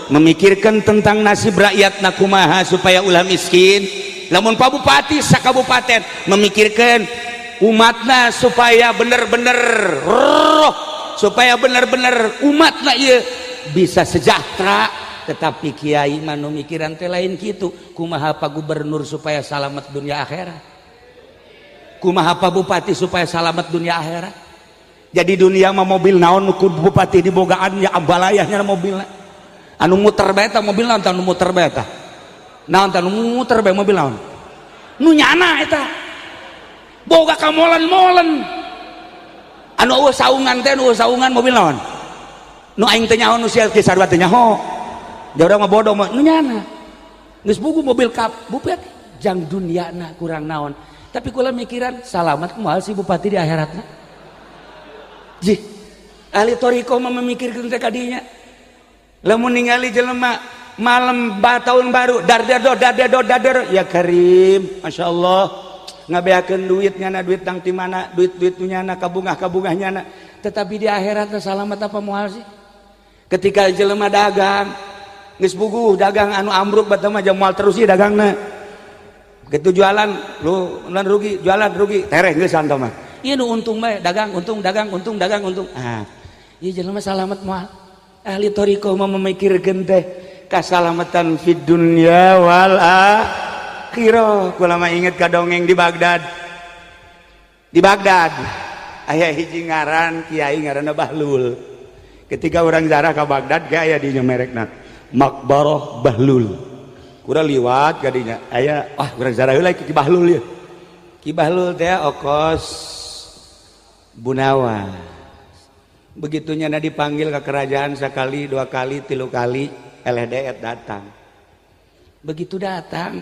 memikirkan tentang nasib rakyat na kumaha supaya ulah miskin. Lamun Pak Bupati sakabupaten memikirkan umatna supaya bener-bener roh, supaya bener-bener umatna ieu bisa sejahtera. Tetapi kiai mah nu mikiran teh lain kitu. Kumaha Pak Gubernur supaya salamet dunia akhirat, kumaha Pak Bupati supaya salamet dunia akhirat. Jadi dunia mah mobil naon ku bupati dibogaan ya ambalayahnya mobilna. Anu muter bae ta mobil naon ta nu muter bae ta. Naon ta nu muter bae mobil naon? Nu nyana eta. Boga ka molen-molen. Anu eueuh saungan teh nu eueuh saungan mobil naon? Nu aing teh nyaho nu sia ge sarua teh nyaho. Da urang mah bodoh mah nu nyana. Geus bugu mobil kap bupati jang duniana kurang naon. Tapi kula mikiran salamat kumaha si bupati di akhiratna. Jih, ahli thoriqoh mah memikirkeun teh kadinya. Lamun ningali jelema malam tahun baru dardedo dardedo dardedo ya karim, masya Allah ngabeakeun duit nyana duit tang ti mana duit-duit nyana kabungah-kabungah nyana. Tetapi di akhirat salamat apa moal sih? Ketika jelema dagang geus buguh dagang anu ambruk bata mah moal terus ieu dagangna. Begitu jualan lu lan rugi, jualan rugi, tereh geus santo mah. Ieu nu untung bae, dagang untung, dagang untung, dagang untung. Ah, ieu jelema salamat moal. Ahli thoriqoh mah memikirkeun teh kasalamatan fid dunya wal akhirah. Kula mah inget ka dongeng di Baghdad. Di Baghdad aya hiji ngaran kiai ngaranna Bahlul. Ketika urang zarah ka Baghdad ge aya dinya merekna Makbarah Bahlul. Kurang liwat ka dinya aya, wah urang zarah heula ki Bahlul ieu. Ki Bahlul teh okos Bunawa. Begitunya na dipanggil ke kerajaan sekali, dua kali, tilu kali, LHDR datang. Begitu datang,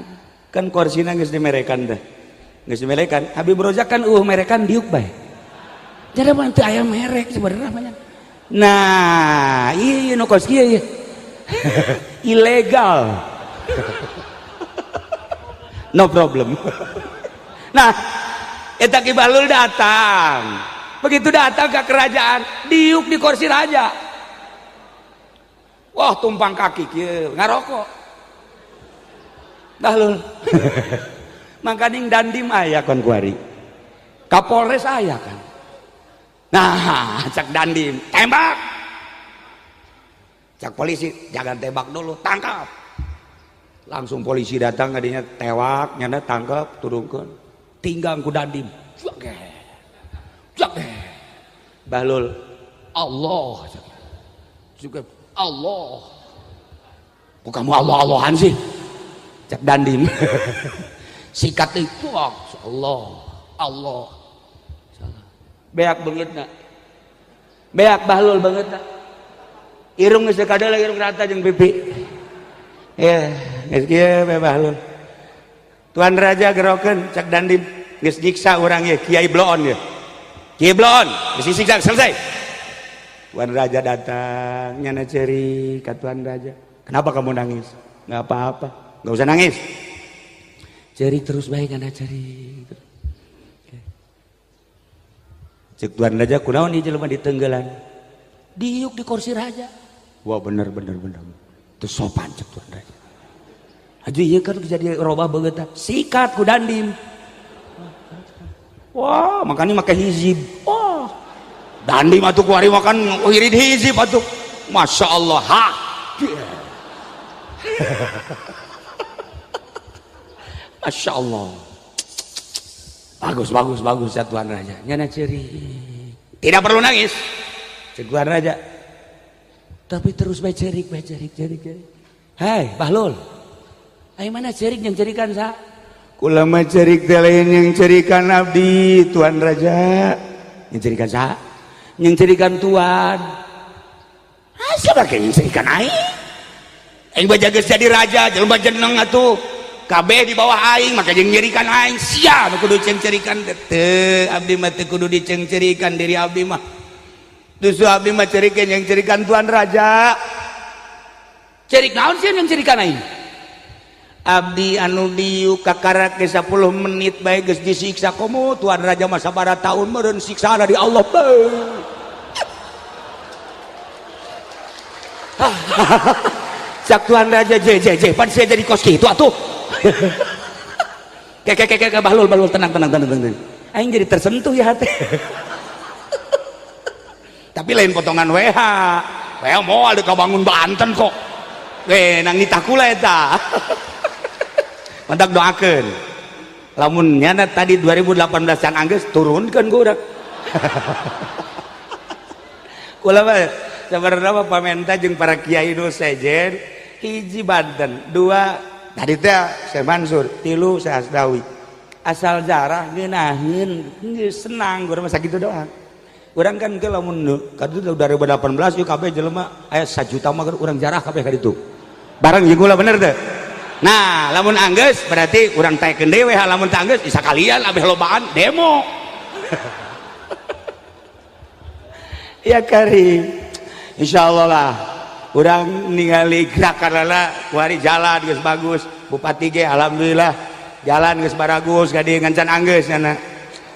kan korsina geus dimerekan teh. Geus dimerekan, Habib Rozak kan merekan diuk bae. Jadi mah teu aya merek sebenarnya mah. Nah, ieu nu kos kieu ieu. Ilegal. No problem. Nah, eta Ki Bahlul datang. Begitu datang ke kerajaan, diuk di kursi raja. Wah, tumpang kaki kieu, ngarokok. Bahlul. Mangkaning dandim aya kon kuari. Kapolres aya kan. Nah, cak dandim, tembak. Cak polisi, jangan tembak dulu, tangkap. Langsung polisi datang kadinya tewak, nyana tangkap, turunkeun. Tinggang ku dandim. Bahlul, Allah juga Allah. Kok kamu Allah-Allahan sih? Cek dandim. Sikat itu Allah, Allah. Salah. Beak beungeutna. Beak bahlul beungeutna. Irung geus kadal irung rata jeung pipi. Ya, geus kieu bae bahlul. Tuan Raja gerokeun cek dandim geus nyiksa urang ye Kiai Bloon ye. Kiai Bloon geus disiksa selesai. Tuan Raja datang nyana ceri ka Tuan Raja. Kenapa kamu nangis? Nggak apa-apa, nggak usah nangis. Ceri terus bae nyana ceri. Cek Tuan Raja kunaon ieu jelema ditenggelan? Diuk di kursi raja. Wah bener bener bener. Teu sopan cek Tuan Raja. Aja ieu kan jadi robah beungeutna. Sikat ku dandim. Wah, makanya make hizib. Wah. Dandim atuh kuari makan wirid hizib atuh. Masya Allah. Ha. Masya Allah. Bagus bagus bagus ya Tuan Raja. Nyana ceri. Tidak perlu nangis. Cek Tuan Raja. Tapi terus bae cerik bae cerik cerik cerik. Hai, Bahlul. Ayo mana cerik yang cerikan sa? Kula mah cerik teh lain yang cerikan abdi Tuan Raja. Yang cerikan sa? Yang cerikan Tuan. Ah, siapa yang cerikan aing? Aing baja geus jadi raja, jelema jeneng atuh. Kabeh di bawah aing, maka jeung nyerikan aing. Sia nu kudu cengcerikan teu, abdi mah teu kudu dicengcerikan diri abdi mah. Dusu abdi mah cerikeun yang cerikan Tuan Raja. Cerik naon sih yang cerikan aing? Abdi anu diuk kakara ke 10 menit bae geus disiksa komo Tuan Raja mah sabaraha tahun meureun siksana di Allah bae. Cak Tuan Raja je je je pan sia jadi kos kitu atuh. Ke ke ke ke bahlul bahlul tenang tenang tenang tenang. Aing jadi tersentuh ya hati. Tapi lain potongan WH. WH moal deuk bangun Banten kok. We nang nitah kula eta. Mantak doakeun. Lamun nyana tadi 2018 can anggeus turunkeun ku urang. Kula mah sabarna mah pamenta jeung para kiai nu sejen hiji Banten, dua tadi teh Syekh Mansur, tilu Syekh Asdawi. Asal jarah ngeunaheun geus senang urang mah sakitu doang. Urang kan ke lamun kaditu 2018 ieu kabeh jelema aya 1 juta mah urang jarah kabeh ka ditu. Bareng jeung kula bener teu? Nah, lamun anggeus berarti urang taekeun deui we, lamun teu anggeus bisa kalian abeh lobaan demo. Ya kari. Insyaallah lah. Urang ningali gerakan kuari jalan geus bagus, bupati ge alhamdulillah jalan geus baragus ka dieu ngan can anggeus nya.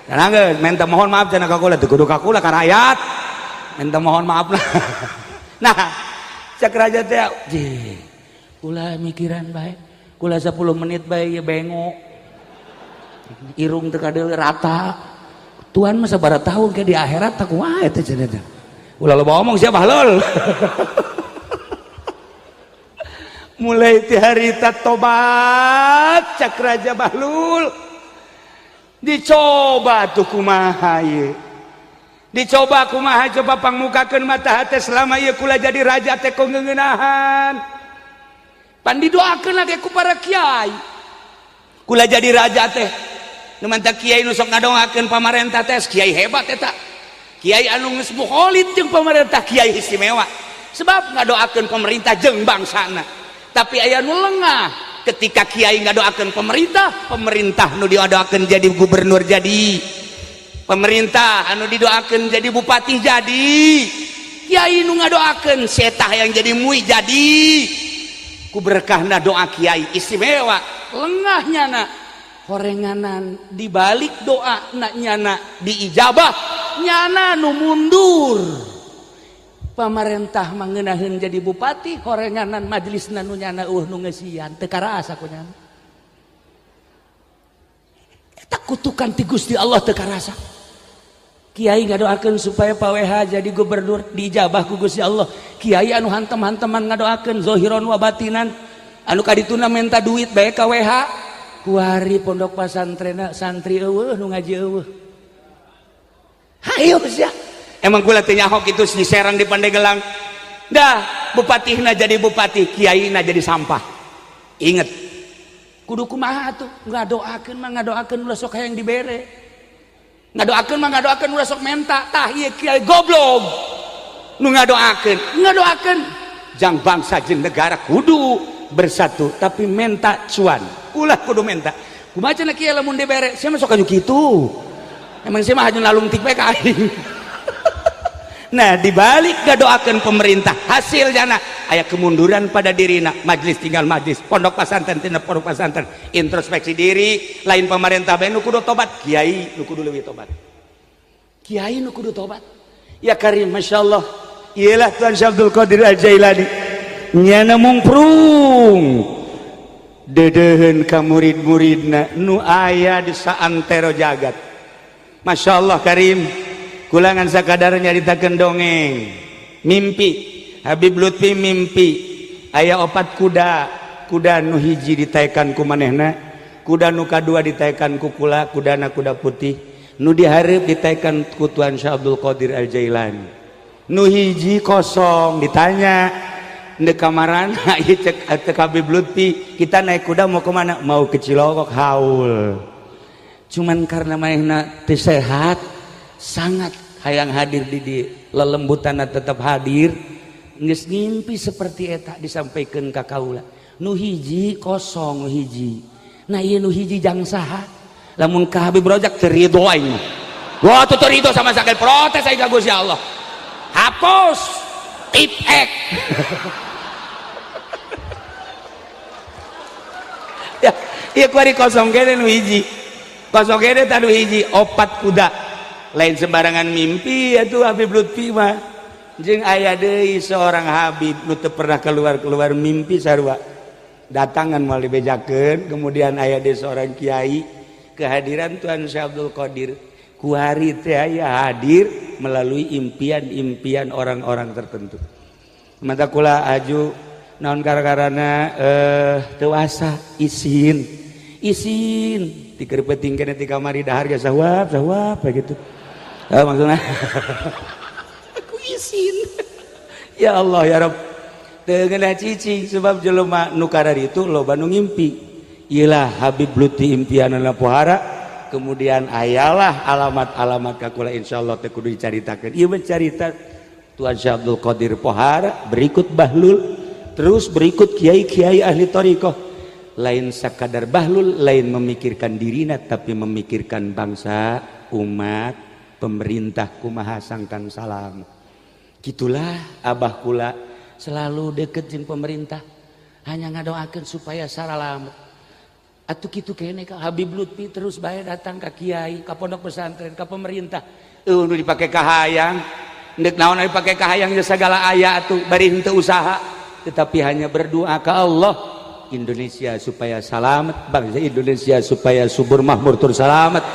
Can anggeus minta mohon maaf cenah ka kula teu kudu ka kula ka rakyat. Minta mohon maaf lah. Nah, cek raja teh jeh kula mikiran bae. Kula 10 menit bae ieu bengok. Irung teu kadeuleu rata. Tuan mah sabaraha tahun ke di akhirat tak kumaha eta cenah teh. Ulah loba omong sia bahlul. Mulai ti harita tobat cak Raja Bahlul. Dicoba tuh kumaha ieu. Dicoba kumaha coba pangmukakeun mata hate selama ieu kula jadi raja teh kok ngeunahan. Pan didoakeun lagi ku para kiai. Kula jadi raja teh. Nu mantap kiai nu sok ngadoakeun pamarentah teh kiai hebat eta. Kiai anu geus mukholid jeung pamarentah kiai istimewa. Sebab ngadoakeun pemerintah jeung bangsana. Tapi aya nu lengah ketika kiai ngadoakeun pemerintah, pemerintah nu didoakeun jadi gubernur jadi. Pemerintah anu didoakeun jadi bupati jadi. Kiai nu ngadoakeun setah yang jadi mui jadi. Ku berkahna doa kiai istimewa. Lengah nyana horenganan dibalik doa nak nyana diijabah nyana nu mundur. Pamarentah mangenaheun jadi bupati horenganan majelisna nu nyana eueuh nu ngeusian teu karasa ku nyana. Eta kutukan ti Gusti Allah teu karasa. Kiai ngadoakeun supaya Pak WH jadi gubernur diijabah ku Gusti Allah. Kiai anu hantem-hanteman ngadoakeun zahiron wa batinan anu kadituna menta duit bae ka WH. Kuari pondok pasantren santri eueuh nu ngaji eueuh. Hayu sia. Emang kula teh nyaho kitu di Serang di Pandegelang. Dah bupatihna jadi bupati, kiaina jadi sampah. Ingat, kudu kumaha atuh? Ngadoakeun mah ngadoakeun ulah sok hayang dibere. Ngadoakeun mah ngadoakeun ulah sok menta. Tah ieu kiai goblok. Nu ngadoakeun, ngadoakeun jang bangsa jeung negara kudu bersatu, tapi menta cuan. Ulah kudu menta. Kumaha cenah kiai lamun dibere? Sia mah sok aju kitu. Emang sia mah haju nalungtik bae ka aing. Nah, dibalik ngadoakeun pemerintah, hasilnya aya kemunduran pada dirina, majlis tinggal majlis, pondok pesantren tina pondok pesantren, introspeksi diri, lain pemerintah bae nu kudu tobat, kiai nu kudu leuwih tobat. Kiai nu kudu tobat. Ya Karim, Masya Allah. Iyalah Tuan Syekh Abdul Qadir Al-Jailani. Nyana mungprung deudeuheun ka murid-muridna nu aya di saantero jagat. Masya Allah Karim. Kulangan sakadar nyaritakeun dongeng. Mimpi Habib Lutfi mimpi aya opat kuda, kuda nu hiji ditaekan ku manehna, kuda nu kadua ditaekan ku kula, kudana kuda putih, nu dihareup ditaekan ku Tuan Syekh Abdul Qadir Al-Jailani. Nu hiji kosong, ditanya ndek kamarana ieu cek Habib Lutfi, kita naik kuda mau kemana? Mau ke Cilongok haul. Cuman karena manehna teu sehat, sangat hayang hadir di lelembutanna tetap hadir, geus ngimpi seperti eta disampaikan ka kaula. Nu hiji kosong, nu hiji. Nah ieu nu hiji jang saha? Lamun ka Habib Rojak teu ridho aing mah. Wah teu ridho sama sekali, protes aing ka Gusti Allah. Hapus tipek. Ya, ieu kuari kosong kene nu hiji. Kosong kene tah nu hiji, opat kuda. Lain sembarangan mimpi atuh Habib Lutfi mah. Jeung aya deui seorang habib nu teu pernah keluar-keluar mimpi sarua. Datangan moal dibejakeun, kemudian aya deui seorang kiai, kehadiran Tuan Syekh Abdul Qadir kuari teh aya hadir melalui impian-impian orang-orang tertentu. Mata kula aju naon gara-garana teu asa isin. Isin tikeur peuting keneh ti kamari dahar ge sawap sawap gitu. Maksudnya aku isin. Ya Allah ya Rabb. Teu ngeunah cicing sebab jelema nu kararitu loba nu ngimpi. Iyalah Habib Lutfi impianana pohara, kemudian ayalah alamat-alamat ka kula insyaallah teu kudu dicaritakeun. Ieu mah carita Tuan Syekh Abdul Qadir pohara, berikut Bahlul, terus berikut kiai-kiai ahli thariqah. Lain sakadar Bahlul, lain memikirkan dirina tapi memikirkan bangsa, umat, pemerintah kumaha sangkan salam. Gitulah abah kula selalu deket jeung pemerintah, hanya ngadoakeun supaya saralamet. Atuh kitu kene ka Habib Lutfi terus bae datang ka kiai, ka pondok pesantren, ka pemerintah. Eueuh nu dipake kahayang, ndek naon dipake kahayang geus sagala aya atuh bari henteu usaha, tetapi hanya berdoa ka Allah Indonesia supaya selamat, bangsa Indonesia supaya subur makmur tur selamat,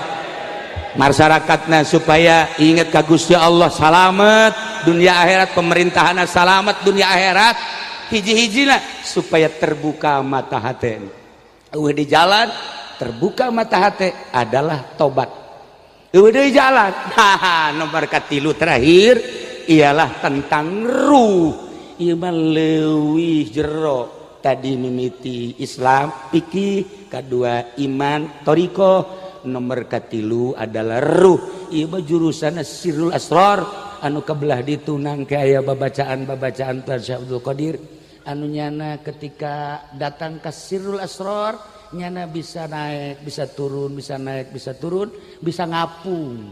masyarakatna supaya ingat ka Gusti Allah selamat dunia akhirat, pemerintahanna selamat dunia akhirat, hiji-hijina supaya terbuka mata hati. Eueuh di jalan terbuka mata hati adalah tobat. Eueuh di jalan, haha, nomor katilu terakhir ialah tentang ruh. Ieu mah leuwih jero. Tadi mimiti Islam, fikih, kedua iman, thariqah, nomor katilu adalah ruh. Ieu mah jurusan sirrul asrar anu kebelah ditunang ke aya babacaan-babacaan Tuan Syekh Abdul Qadir anu nyana ketika datang ke sirrul asrar nyana bisa naik, bisa turun, bisa naik, bisa turun, bisa ngapung.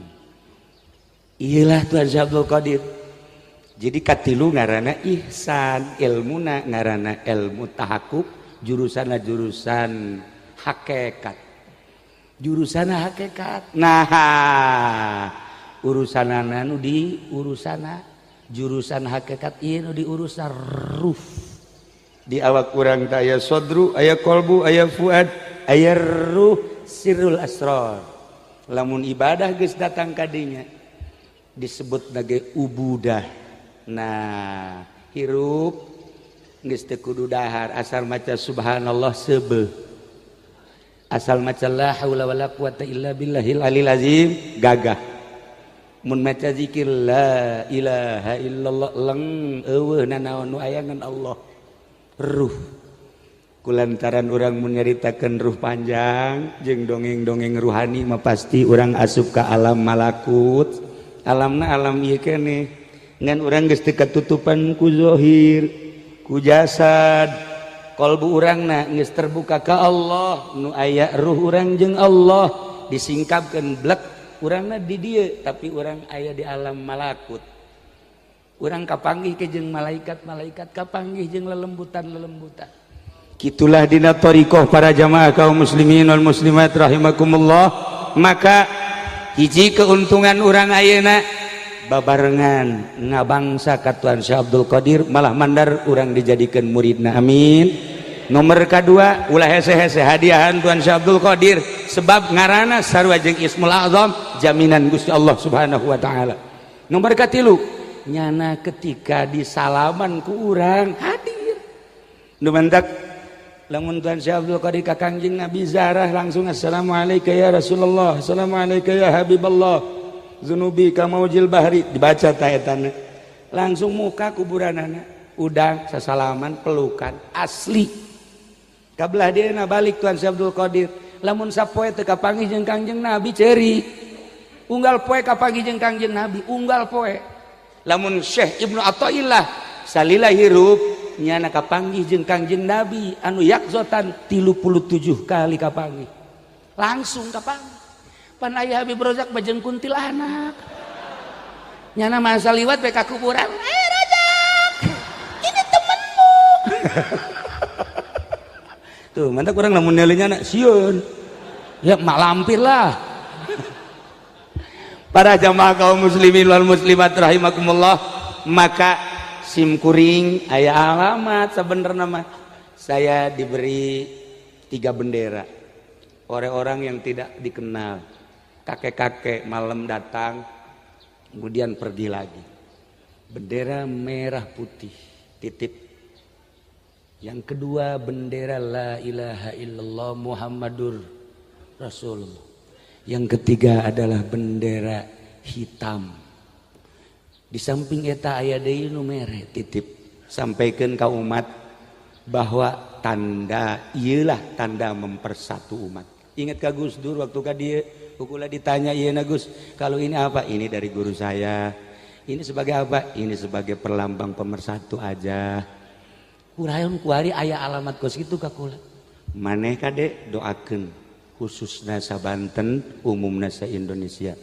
Iyalah Tuan Syekh Abdul Qadir. Jadi katilu ngarana ihsan, ilmuna ngarana ilmu tahakuk, jurusana jurusan hakikat. Jurusana hakikat. Nah, urusanana nu di urusana jurusan hakikat ieu nu diurusan ruh. Di awak urang teh aya sodru, aya kolbu, aya fuad, aya ruh, sirrul asrar. Lamun ibadah geus datang ka dinya disebut nage ubudah. Nah, hirup geus teu kudu dahar asal maca subhanallah seubeuh. Asal maca la haula wala quwata illa billahil alil azim gagah. Mun maca zikir la ilaha illallah leng eueuh nanaon nu aya ngan Allah. Ruh kulantaran urang mun nyaritakeun ruh panjang jeung dongeng-dongeng ruhani mah pasti urang asup ka alam malakut. Alamna alam ieu keneh ngan urang geus teu katutupan ku zahir, ku jasad. Kalbu urangna geus terbuka ka Allah, nu aya ruh urang jeung Allah disingkapkeun blek urangna di dieu tapi urang aya di alam malakut. Urang kapanggih ke jeung malaikat-malaikat, kapanggih jeung lelembutan-lelembutan. Kitulah dina thariqah para jamaah kaum muslimin wal muslimat rahimakumullah. Maka hiji keuntungan urang ayeuna babarengan ngabangsa ka Tuan Syekh Abdul Qadir, malah mandar urang dijadikan muridna, amin. Nomor kedua, ulah hese-hese hadiahan Tuan Syekh Abdul Qadir sebab ngarana sarua jeung Ismul Azam jaminan Gusti Allah Subhanahu wa taala. Nomor katilu, nyana ketika disalaman ku urang hadir. Nu mantak lamun Tuan Syekh Abdul Qadir ka Kangjeng Nabi zarah langsung assalamualaikum ya Rasulullah, assalamualaikum ya Habiballah, zunubi kamaujil bahri, dibaca ta etana. Langsung muka kuburanana udang sasalaman pelukan asli. Kabelah dieuna balik Tuan Syekh Abdul Qadir, lamun sapoe teu kapanggih jeung Kangjeng Nabi ceurik. Unggal poe kapanggih jeung Kangjeng Nabi, unggal poe. Lamun Syekh Ibnu Athaillah salila hirup nyana kapanggih jeung Kangjeng Nabi anu yakzotan 37 kali kapanggih. Langsung kapanggih. Pan aya Habib Rozak bajeng kuntilanak. Nyana masa liwat we ka kuburan, "Eh Rozak, ini temenmu." Tuh, mantap kurang lamun nyana sieun. Ya mak lampir lah. Para jamaah kaum muslimin wal muslimat rahimakumullah, maka sim kuring aya alamat sebenarnya mah. Saya diberi 3 bendera. Orang-orang yang tidak dikenal. Kakek-kakek malam datang kemudian pergi lagi. Bendera merah putih titip. Yang kedua bendera la ilaha illallah Muhammadur Rasulullah. Yang ketiga adalah bendera hitam. Di samping eta aya deui nu mere titip. Sampaikan ka umat bahwa tanda ieulah tanda mempersatu umat. Ingat ka Gus Dur waktu ka dieu kukula ditanya ieu na Gus, kalau ini apa? Ini dari guru saya. Ini sebagai apa? Ini sebagai perlambang pemersatu aja. Kurayon kuari aya alamat kos kitu ka kula. Maneh kade doakeun khususna sa Banten, umumna sa Indonesia.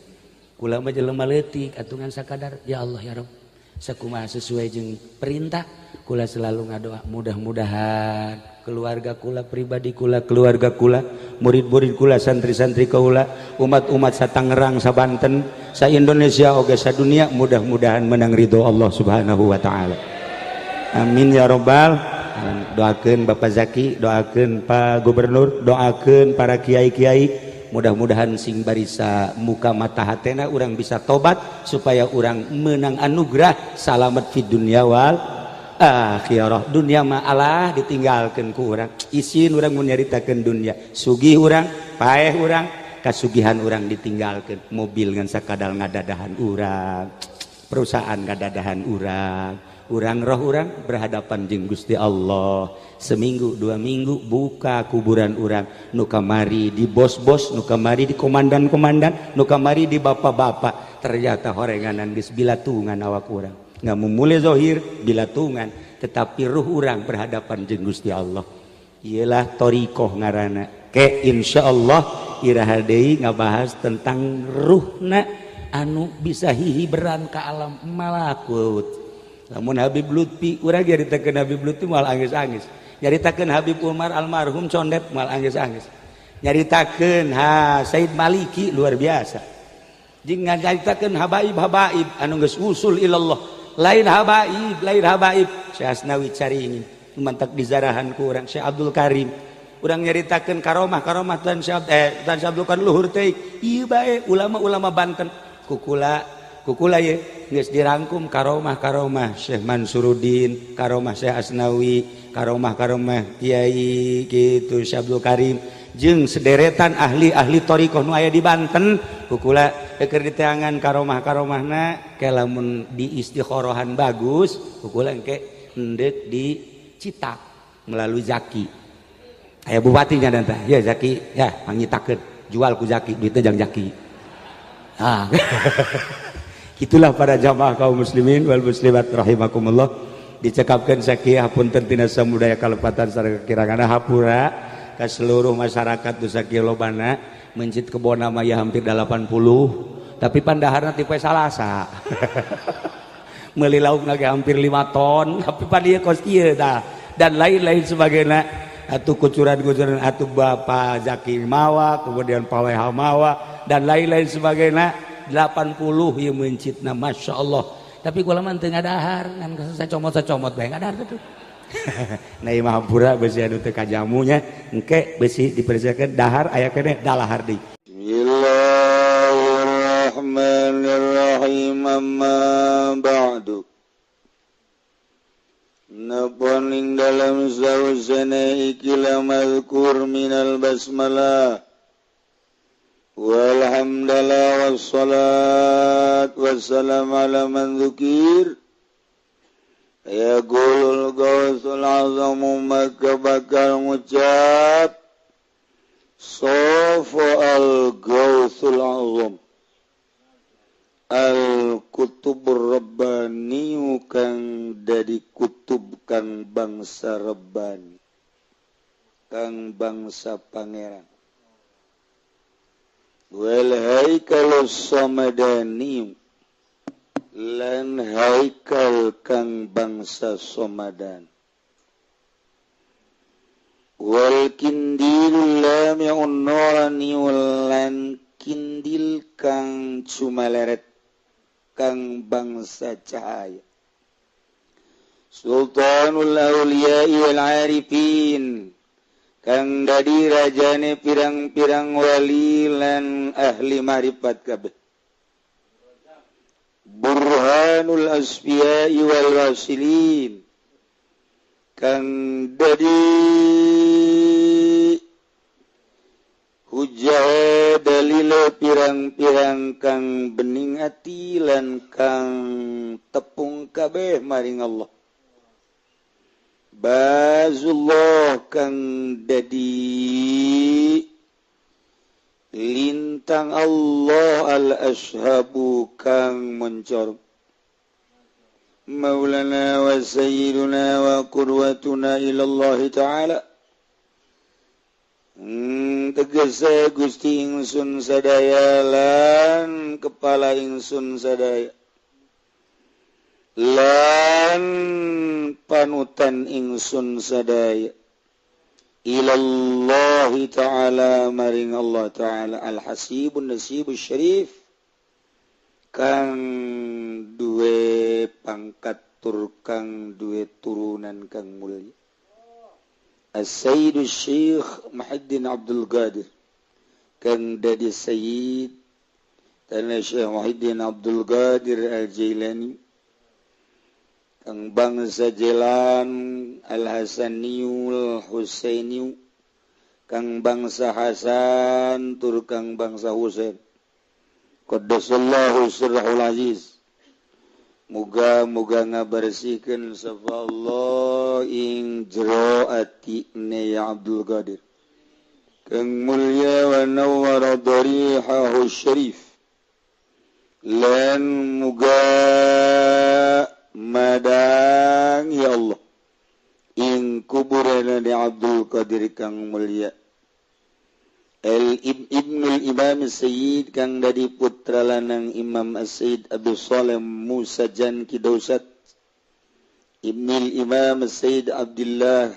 Kula mah jelema leutik atungan sakadar ya Allah ya Rabb. Sakumaha sesuai jeung perintah kula selalu ngadoa mudah-mudahan keluarga kula, pribadi kula, keluarga kula, murid-murid kula, santri-santri kula, umat-umat sa Tangerang, sa Banten, sa Indonesia oge sa dunia mudah-mudahan menang ridho Allah Subhanahu wa taala. Amin ya robbal alamin. Doakeun Bapak Zaki, doakeun Pak Gubernur, doakeun para kiai-kiai, mudah-mudahan sing barisa muka mata hatena urang bisa tobat supaya urang menang anugerah salamet fid dunya wal akhirah. Dunia mah Allah ditinggalkeun ku urang, isin urang mun nyaritakeun dunia, sugih urang, paeh urang, kasugihan urang ditinggalkeun, mobil ngan sakadal ngadadahan urang, perusahaan ngadadahan urang, urang roh urang berhadapan jeung Gusti Allah. Seminggu 2 minggu buka kuburan urang, nu kamari di bos-bos, nu kamari di komandan-komandan, nu kamari di bapak-bapak, ternyata horenganan geus bilatungan awak urang. Nggak memulai zohir bilatungan, tetapi ruh urang berhadapan jeung Gusti Allah. Iyalah thariqah ngaranna. Ke insyaallah iraha deui ngabahas tentang ruhna anu bisa hihiberan ka alam malakut. Lamun Habib Lutfi, urang nyaritakeun Habib Lutfi moal angis-angis. Nyaritakeun Habib Umar almarhum condet moal angis-angis. Nyaritakeun ha Said Maliki luar biasa. Jeung nyaritakeun habaib-habaib anu geus usul ilallah. Lain habaib, lain habaib. Syekh Asnawi Caringin, mantak dizarahan ku urang Syekh Abdul Karim. Urang nyaritakeun karomah-karomah Tuan Syekh Tuan Syekh Abdul Karim luhur teuing. Ieu bae ulama-ulama Banten kukula kukula ye geus dirangkum karomah-karomah Syekh Mansuruddin, karomah Syekh Asnawi, karomah-karomah Kiai kitu Syekh Abdul Karim jeung sederetan ahli-ahli thariqah nu aya di Banten kukula Keur diteangan karomah karomahna ke lamun di istikhorohan bagus ukulan ke endek dicitak melalui Zaki. Aya bupatinya dan teh ya Zaki ya pangnyitakeun jual ku Zaki duitnya jang Zaki. Ah. Itulah para jamaah kaum muslimin wal muslimat rahimakumullah, dicekapkan sakieu hapunten tina samudaya kalepatan sareng kekirangan, hapura ka seluruh masyarakat nu sakieu lobana. Mencit kebona mah ya hampir 80, tapi pandaharna ti poe Salasa, meuli lauk lagi hampir 5 ton, tapi pan ieu kos kieu tah dan lain-lain sebagainya. Atuh kucuran-kucuran atuh Bapak Zaki mawa, kemudian Pak WH mawa dan lain-lain sebagainya. 80 ieu mencitna, Masya Allah, tapi kula mah teu ngadahar ngan sacomot-sacomot bae ngadahar tuh. Nah, ieu mah hampura besi anu teu kajamunya engke besi dipersiapkeun dahar aya keneh dalahar deui. Bismillahirrahmanirrahim. Amma ba'du. Napon ing dalam sausane ikilah mazkur minal basmalah walhamdulillah wassalat wassalam ala man dzukir. Yaqulul gausul azamu maka bakal ngucap sofa al gausul azam al kutubur rabbani kang dari kutub kang bangsa rabbani kang bangsa pangeran wal haikalus samadani lan haikal kang bangsa somadan wal kindil lami'un nurani lan kindil kang cumaleret kang bangsa cahaya sultanul awliya'i wal arifin kang dadi rajane pirang-pirang wali lan ahli marifat kabeh burhanul asfiya'i wal wasilin kang dadi hujah dalile pirang-pirang kang bening ati lan kang tepung kabeh maring Allah bazullah kang dadi lintang Allah al-ashabu kang mencor maulana wa sayyiduna wa qudwatuna ila Allah ta'ala. Tegese Gusti ingsun sadaya lan kepala ingsun sadaya lan panutan ingsun sadaya ilallahi ta'ala maring Allah ta'ala al-hasibun nasibus syarif kang duwe pangkat tur kang duwe turunan kang mulia As-Sayyid Syekh Muhyiddin Abdul Qadir kang dadi sayyid tanah Syekh Muhyiddin Abdul Qadir Al-Jailani kang bangsa Jelan Al-Hasaniyul Husainiyu kang bangsa Hasan tur kang bangsa Husain qaddasallahu sirrahul aziz. Muga-muga ngabersihkeun sapa Allah ing jero atine ya Abdul Qadir kang mulya wa nawwara darihahu syarif lan muga madang ya Allah ing kuburana di Abdul Qadir kang mulia El Ibnul Imam Sayyid kang dadi putra lanang Imam As-Sayyid Abdul Saleh Musa Jan Kidausat Ibnul Imam Sayyid Abdullah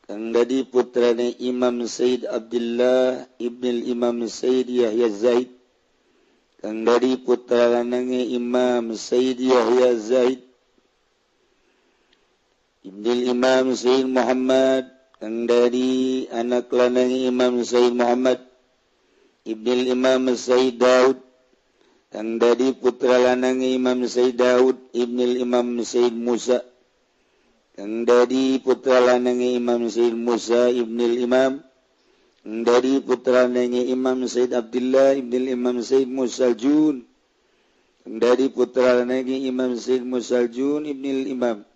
kang dadi putrane Imam Sayyid Abdullah Ibnul Imam Sayyid Yahya Zaid kang dadi putra lanange Imam Sayyid Yahya Zaid Ibnul Imam Sayyid Muhammad kang dari anak lanang Imam Sayyid Muhammad Ibnul Imam Sayyid Daud kang dari putra lanang Imam Sayyid Daud Ibnul Imam Sayyid Musa kang dari putra lanang Imam Sayyid Musa Ibnul Imam Dari putra nenge Imam Said Abdullah ibn Imam Said Musaljun. Dari putra nenge Imam Said Musaljun ibn Imam.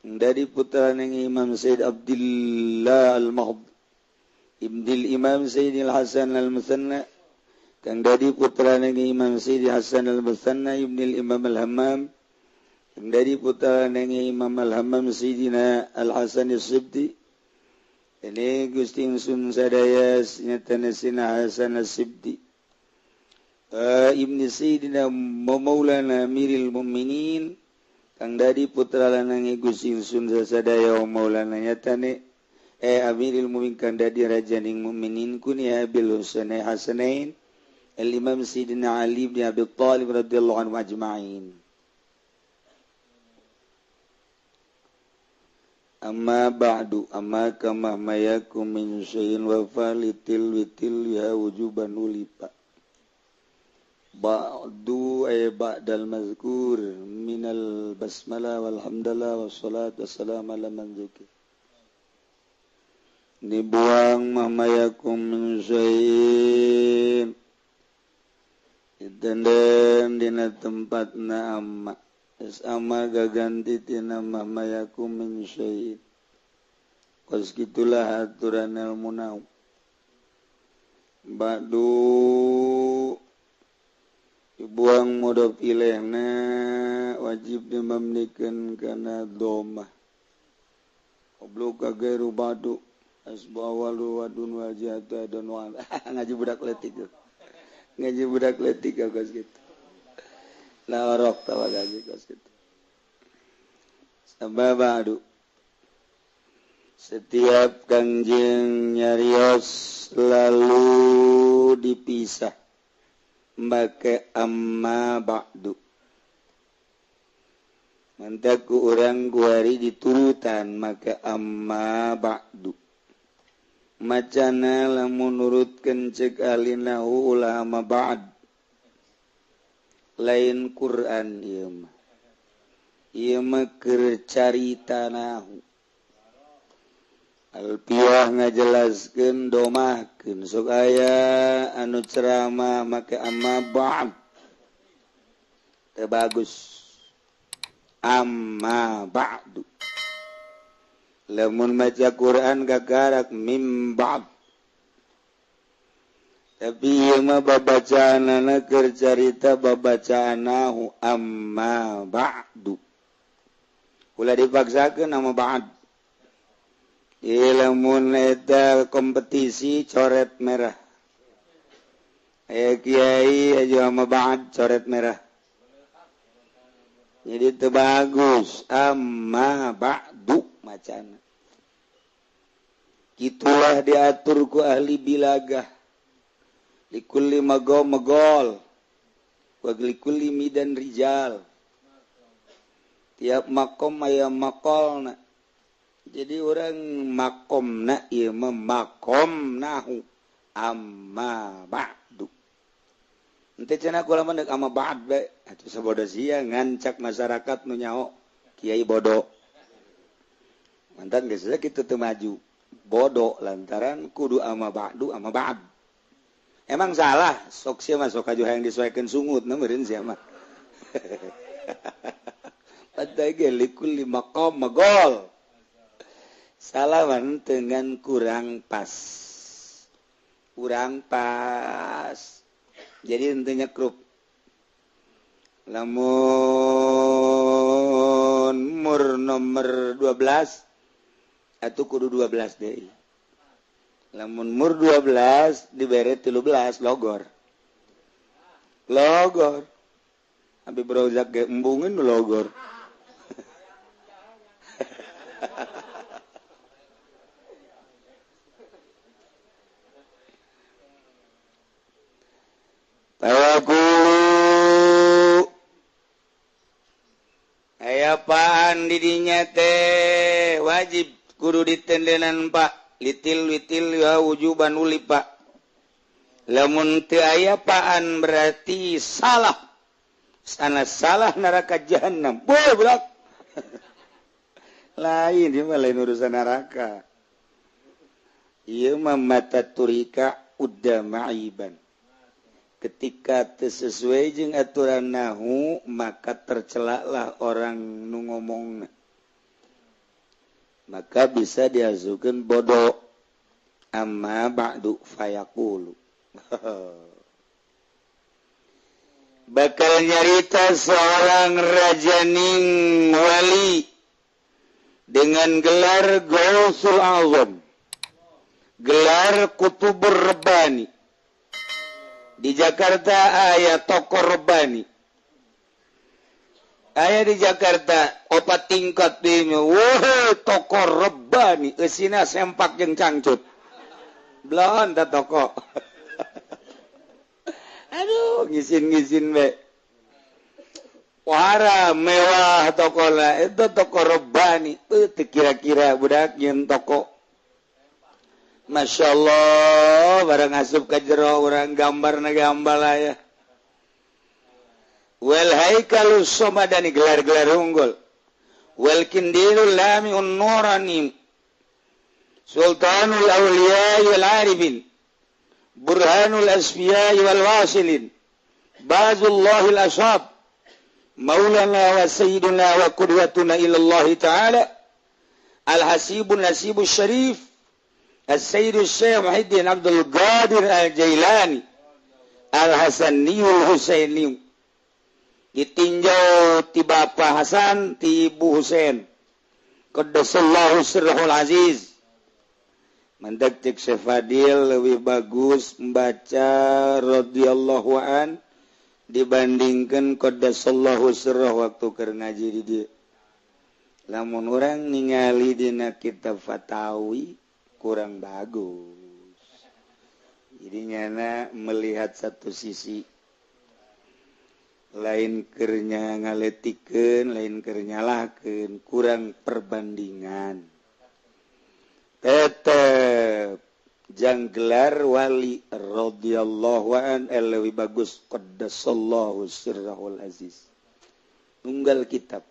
Dari putra nenge Imam Said Abdullah Al-Mahd ibn Imam Said Al-Hasan Al-Musanna. Kang dari putra nenge Imam Said Hasan Al-Musanna ibn Imam Al-Hammam. Kang dari putra nenge Imam Al-Hammam Sayyidina Al-Hasan Al-Sibti. Ini Gusti Ingsun sadaya nyatana Sina Hasan As-Sibti Ibni Sayyidina Maulana Amiril Mukminin kang dadi putra lanange Gusti Ingsun sadaya Maulana nyatane Amiril Mukminin kang dadi rajaning mukminin kunia Abil Husain Hasanain Al-Imam Sayyidina Ali bin Abi Thalib radhiyallahu anhu ajma'in. Amma ba'du amma kama mayakum min syai'in wa falitil witil ya wujuban ulipa ba'du ay ba'dal mazkur minal basmalah walhamdulillah wassalatu wassalamu ala man dzukir. Dibuang mahmayakum min syai'in ditenden dina tempatna amma sama gaganti tina mahmayakum min syai'in. Kos gitulah aturan ilmu nau. Ba'du dibuang mudhof ilaihna wajib dimamnikeun kana dhammah. Qablu ka gairu ba'du asbawalu wadun wajata dan wa ngaji budak leutik. Ngaji budak leutik kos kitu. La orok tawa gaji kos kitu. Sabab ba'du setiap Kangjeng nyarios lalu dipisah make amma ba'du. Mantaku urang guari diturutan make amma ba'du. Macana lamun nurutkeun ceuk alinahu ulah amma ba'd. Lain Quran ieu mah. Ieu mah keur carita nahu. Alpiah ngajelaskeun domahkeun sok aya anu ceramah make amma ba'd. Teu bagus. Amma ba'du. Lamun maca Quran kakarak mim ba'd. Tapi ieu mah babacaanana keur carita babacaanahu amma ba'du. Ulah dipaksakeun amma ba'd. Lamun eta kompetisi coret merah. Aya kiai aja amma ba'd coret merah. Jadi teu bagus amma ba'du macana. Kitulah diatur ku ahli bilagah. Likulli magom magol wa likulli midan rijal. Tiap makom aya makolna. Jadi orang makomna ieu mah makom nahu amma ba'du. Henteu cenah kula mah deuk amma ba'd bae. Atuh sabodo sia ngancak masyarakat nu nyaho kiai bodoh. Mantan geus kitu teu maju. Bodoh lantaran kudu amma ba'du amma ba'd. Emang salah sok sia mah sok aju hayang disoekeun sungut na meureun sia mah. Padahal ge likulli maqam magol. Salaman dengan kurang pas. Kurang pas. Jadi intinya krup. Lamun mur nomor 12 atau kudu 12 deui. Lamun mur 12 dibere 13 logor. Logor. Habib Rozak ge embungeun logor. Tawakulu aya apaan didinya teh wajib kudu ditendenan pak litil witil ya wujuban uli pak. Lamun teu aya paan berarti salah. Sana salah neraka jahanam. Boy budak. Lain ieu mah lain urusan neraka. Ieu mah mata turika udda ma'iban. Ketika teu sesuai jeung aturan nahu maka tercelaklah orang nu ngomongna. Maka bisa diazukeun bodoh. Amma ba'du fayaqulu. Bakal nyarita seorang rajaning wali dengan gelar Gausul Azam, gelar Kutubur Rabbani. Di Jakarta aya toko Rabbani. Aya di Jakarta opat tingkat dinya. Wah, toko Rabbani eusina sempak jeung cangcut. Belon ta toko. Aduh, ngisin-ngisin be. Wara mewah toko lah, itu toko Rabbani. Teu kira-kira budak nyeun toko. Masya Allah, barang asup ka jero urang gambarna gambar aya. Wal haikalus somadani gelar-gelar unggul. Wal kindilul lamiun nurani. Sultanul awliya wal arifin. Burhanul asfiya wal wasilin. Bazullahil ashab. Maulana wa sayyiduna wa qudwatuna ila Allah ta'ala. Al-hasibun nasibus syarif. As-Sayyid Syekh Muhyiddin Abdul Qadir Al-Jailani Al-Hasaniyul Husaini. Ditinjau ti Bapak Hasan ti Ibu Husain. Qaddasallahu sirrahul aziz. Mantak cek Syekh Fadil lebih bagus membaca radhiyallahu an dibandingkan qaddasallahu sirrah waktu keur ngaji di dieu. Lamun urang ningali dina kitab Fatawi kurang bagus. Jadi nyana melihat satu sisi, lain kernya ngaletikeun, lain keur nyalahkeun, kurang perbandingan. Tetep jang gelar wali radhiyallahu an leuwih bagus qaddasallahu sirrahul aziz. Tunggal kitab.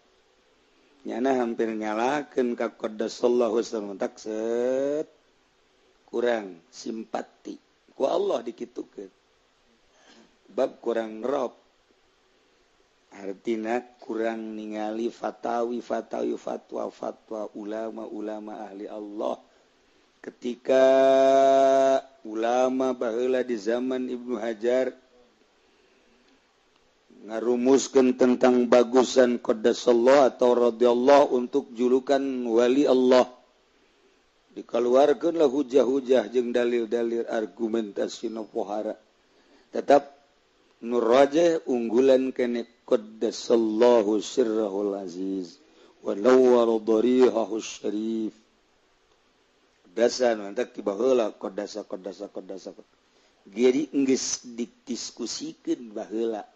Nyana hampir nyalahkeun ka qaddasallahu sirrahul tak set. Kurang simpati ku Allah dikitukeun. Bab kurang rob. Artina kurang ningali fatawi fatawi fatwa fatwa ulama-ulama ahli Allah. Ketika ulama baheula di zaman Ibnu Hajar ngarumuskeun tentang bagusan qaddasallahu atau radhiyallahu untuk julukan wali Allah, dikeluarkanlah hujah-hujah jeung dalil-dalil argumentasi nu pohara. Tetap nu rajih unggulan kene qaddasallahu sirrahul aziz wa nawwara darihahu syarif. Dasa mantak ti baheula qaddasa qaddasa qaddasa. Jadi geus didiskusikeun baheula.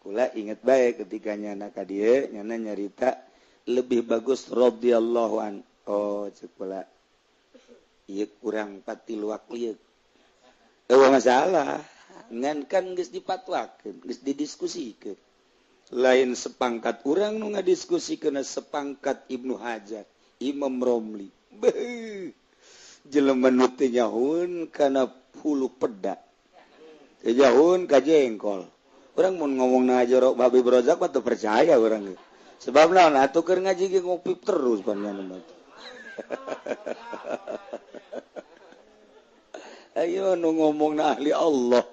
Kula inget bae ketika nyana ka dieu nyana nyarita lebih bagus radhiyallahu an. Oh, cek kula ieu kurang patiluak lieu. Eueuh masalah, ngan kan geus dipatwakeun, geus didiskusikeun. Lain sepangkat urang nu ngadiskusikeun sepangkat Ibnu Hajar, Imam Romli. Beuh. Jelema nu teu nyahoeun kana hulu peda. Teu nyahoeun ka jengkol. Urang mun ngomongna jorok babi brozak mah teu percaya urang ge. Sebab naon atuh keur ngaji ge ngopi terus panjenengan mah. Ayo nu ngomongna ahli Allah.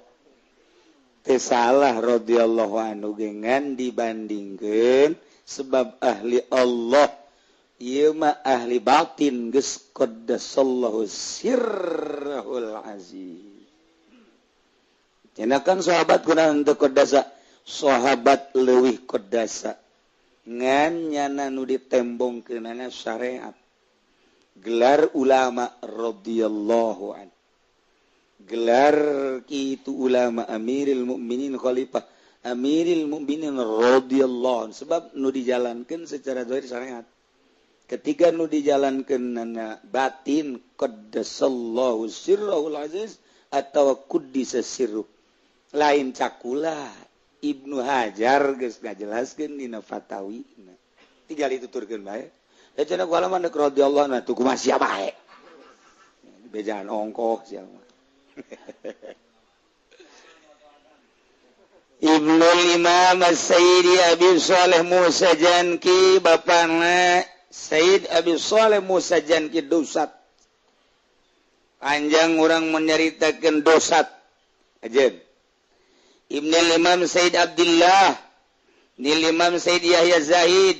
Teu salah radhiyallahu anhu ge ngan dibandingkeun sebab ahli Allah ieu mah ahli batin geus qaddasallahu sirrahul aziz. Cenah kan sahabat kunaon teu qaddasa, sahabat leuwih qaddasa. Ngan nyana nu ditembongkeunana syariat. Gelar ulama radhiyallahu an. Gelar kitu ulama Amirul Mukminin khalifah Amirul Mukminin radhiyallahu an. Sebab nu dijalankeun secara zahir syariat. Ketika nu dijalankeun nana batin qaddasallahu sirrahul aziz atau quddisa sirruh. Lain cakula Ibnu Hajar geus ngajelaskeun dina Fatawi. Tinggal dituturkeun bae. Da cenah ku alaman radhiyallahu anhu tuh kumaha sia bae. Bejaan ongkoh siapa. Ibnul Imam Sayyidi Abi Shaleh Musa Janki, bapana Sayyid Abi Shaleh Musa Janki dosat. Panjang orang menyeritakan dosat. Ajen. Ibnul Imam Sayyid Abdullah, Ibnul Imam Sayyid Yahya Zahid,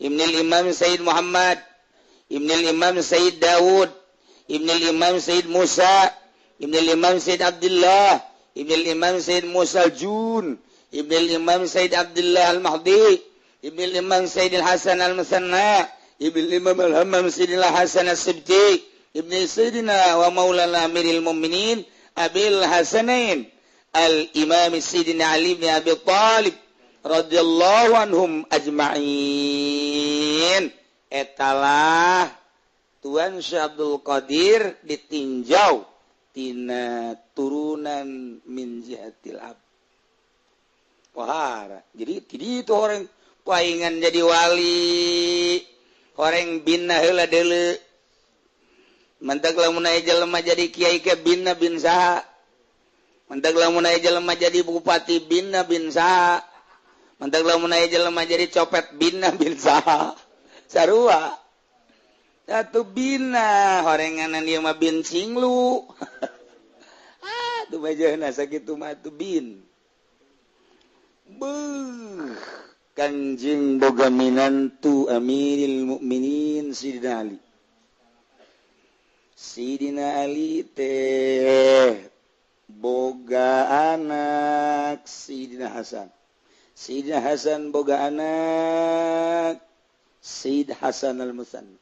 Ibnul Imam Sayyid Muhammad, Ibnul Imam Sayyid Daud, Ibnul Imam Sayyid Musa, Ibnul Imam Sayyid Abdullah, Ibnul Imam Sayyid Musa Jun, Ibnul Imam Sayyid Abdullah Al-Mahdi, Ibnul Imam Sayyid Hasan Al-Musanna, Ibnul Imam Al-Hammam Sayyidina Hasan As-Sibti, Ibnu Sayyidina wa Maulana Amiril Mu'minin Abil Hasanain Al-Imam Sayyidina Ali bin Abi Thalib radhiyallahu anhum ajma'in. Etalah Tuan Syekh Abdul Qadir ditinjau tina turunan min jihatil ab. Pohara. Jadi tidak itu orang paingan jadi wali, orang bina heula deuleu. Mantak lamun aya jelema jadi kiai ke bina bin saha. Mantak lamun aya jelema jadi bupati bina bin saha. Mantak lamun aya jelema jadi copet bina bin saha. Sarua. Satu bina horenganan ieu mah bin cinglu. Ah, tuh bajana sakitu mah tuh bin. Beuh, Kanjeng boga minantu Amiril Mukminin Sidina Ali. Sidina Ali teh boga anak Sidina Hasan. Sidina Hasan boga anak Sayyid Hasan Al-Musanna.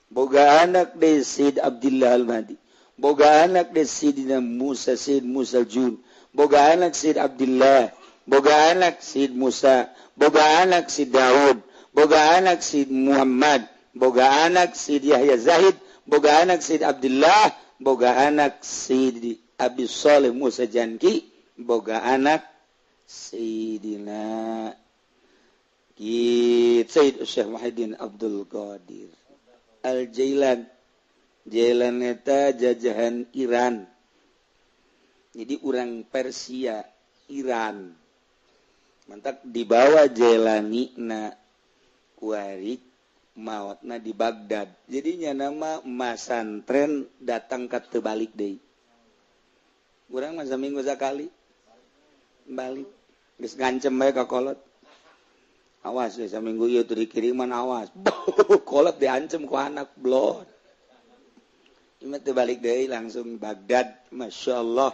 Boga anak de Sayyid Abdullah Al-Mahdi. Boga anak de Sayyidina Musa Sayyid Musa Jun. Boga anak Sayyid Abdullah. Boga anak Sayyid Musa. Boga anak Sayyid Daud. Boga anak Sayyid Muhammad. Boga anak Sayyid Yahya Zahid. Boga anak Sayyid Abdullah. Boga anak Sayyid Abi Shaleh Musa Janki. Boga anak Sayyidina Sayyid Syekh Muhyiddin Abdul Qadir Al-Jailan. Jailan eta jajahan Iran. Jadi orang Persia, Iran. Mantak dibawa Jailani na kuari maotna di Baghdad. Jadinya nama masantren datang ka teu balik deui. Urang mah saminggu sakali balik. Geus ngancem bae ka kolot. Awas we saminggu ieu teu dikiriman awas. Kolot diancem ku anak blon. Ieu teu balik deui langsung Baghdad. Masya Allah.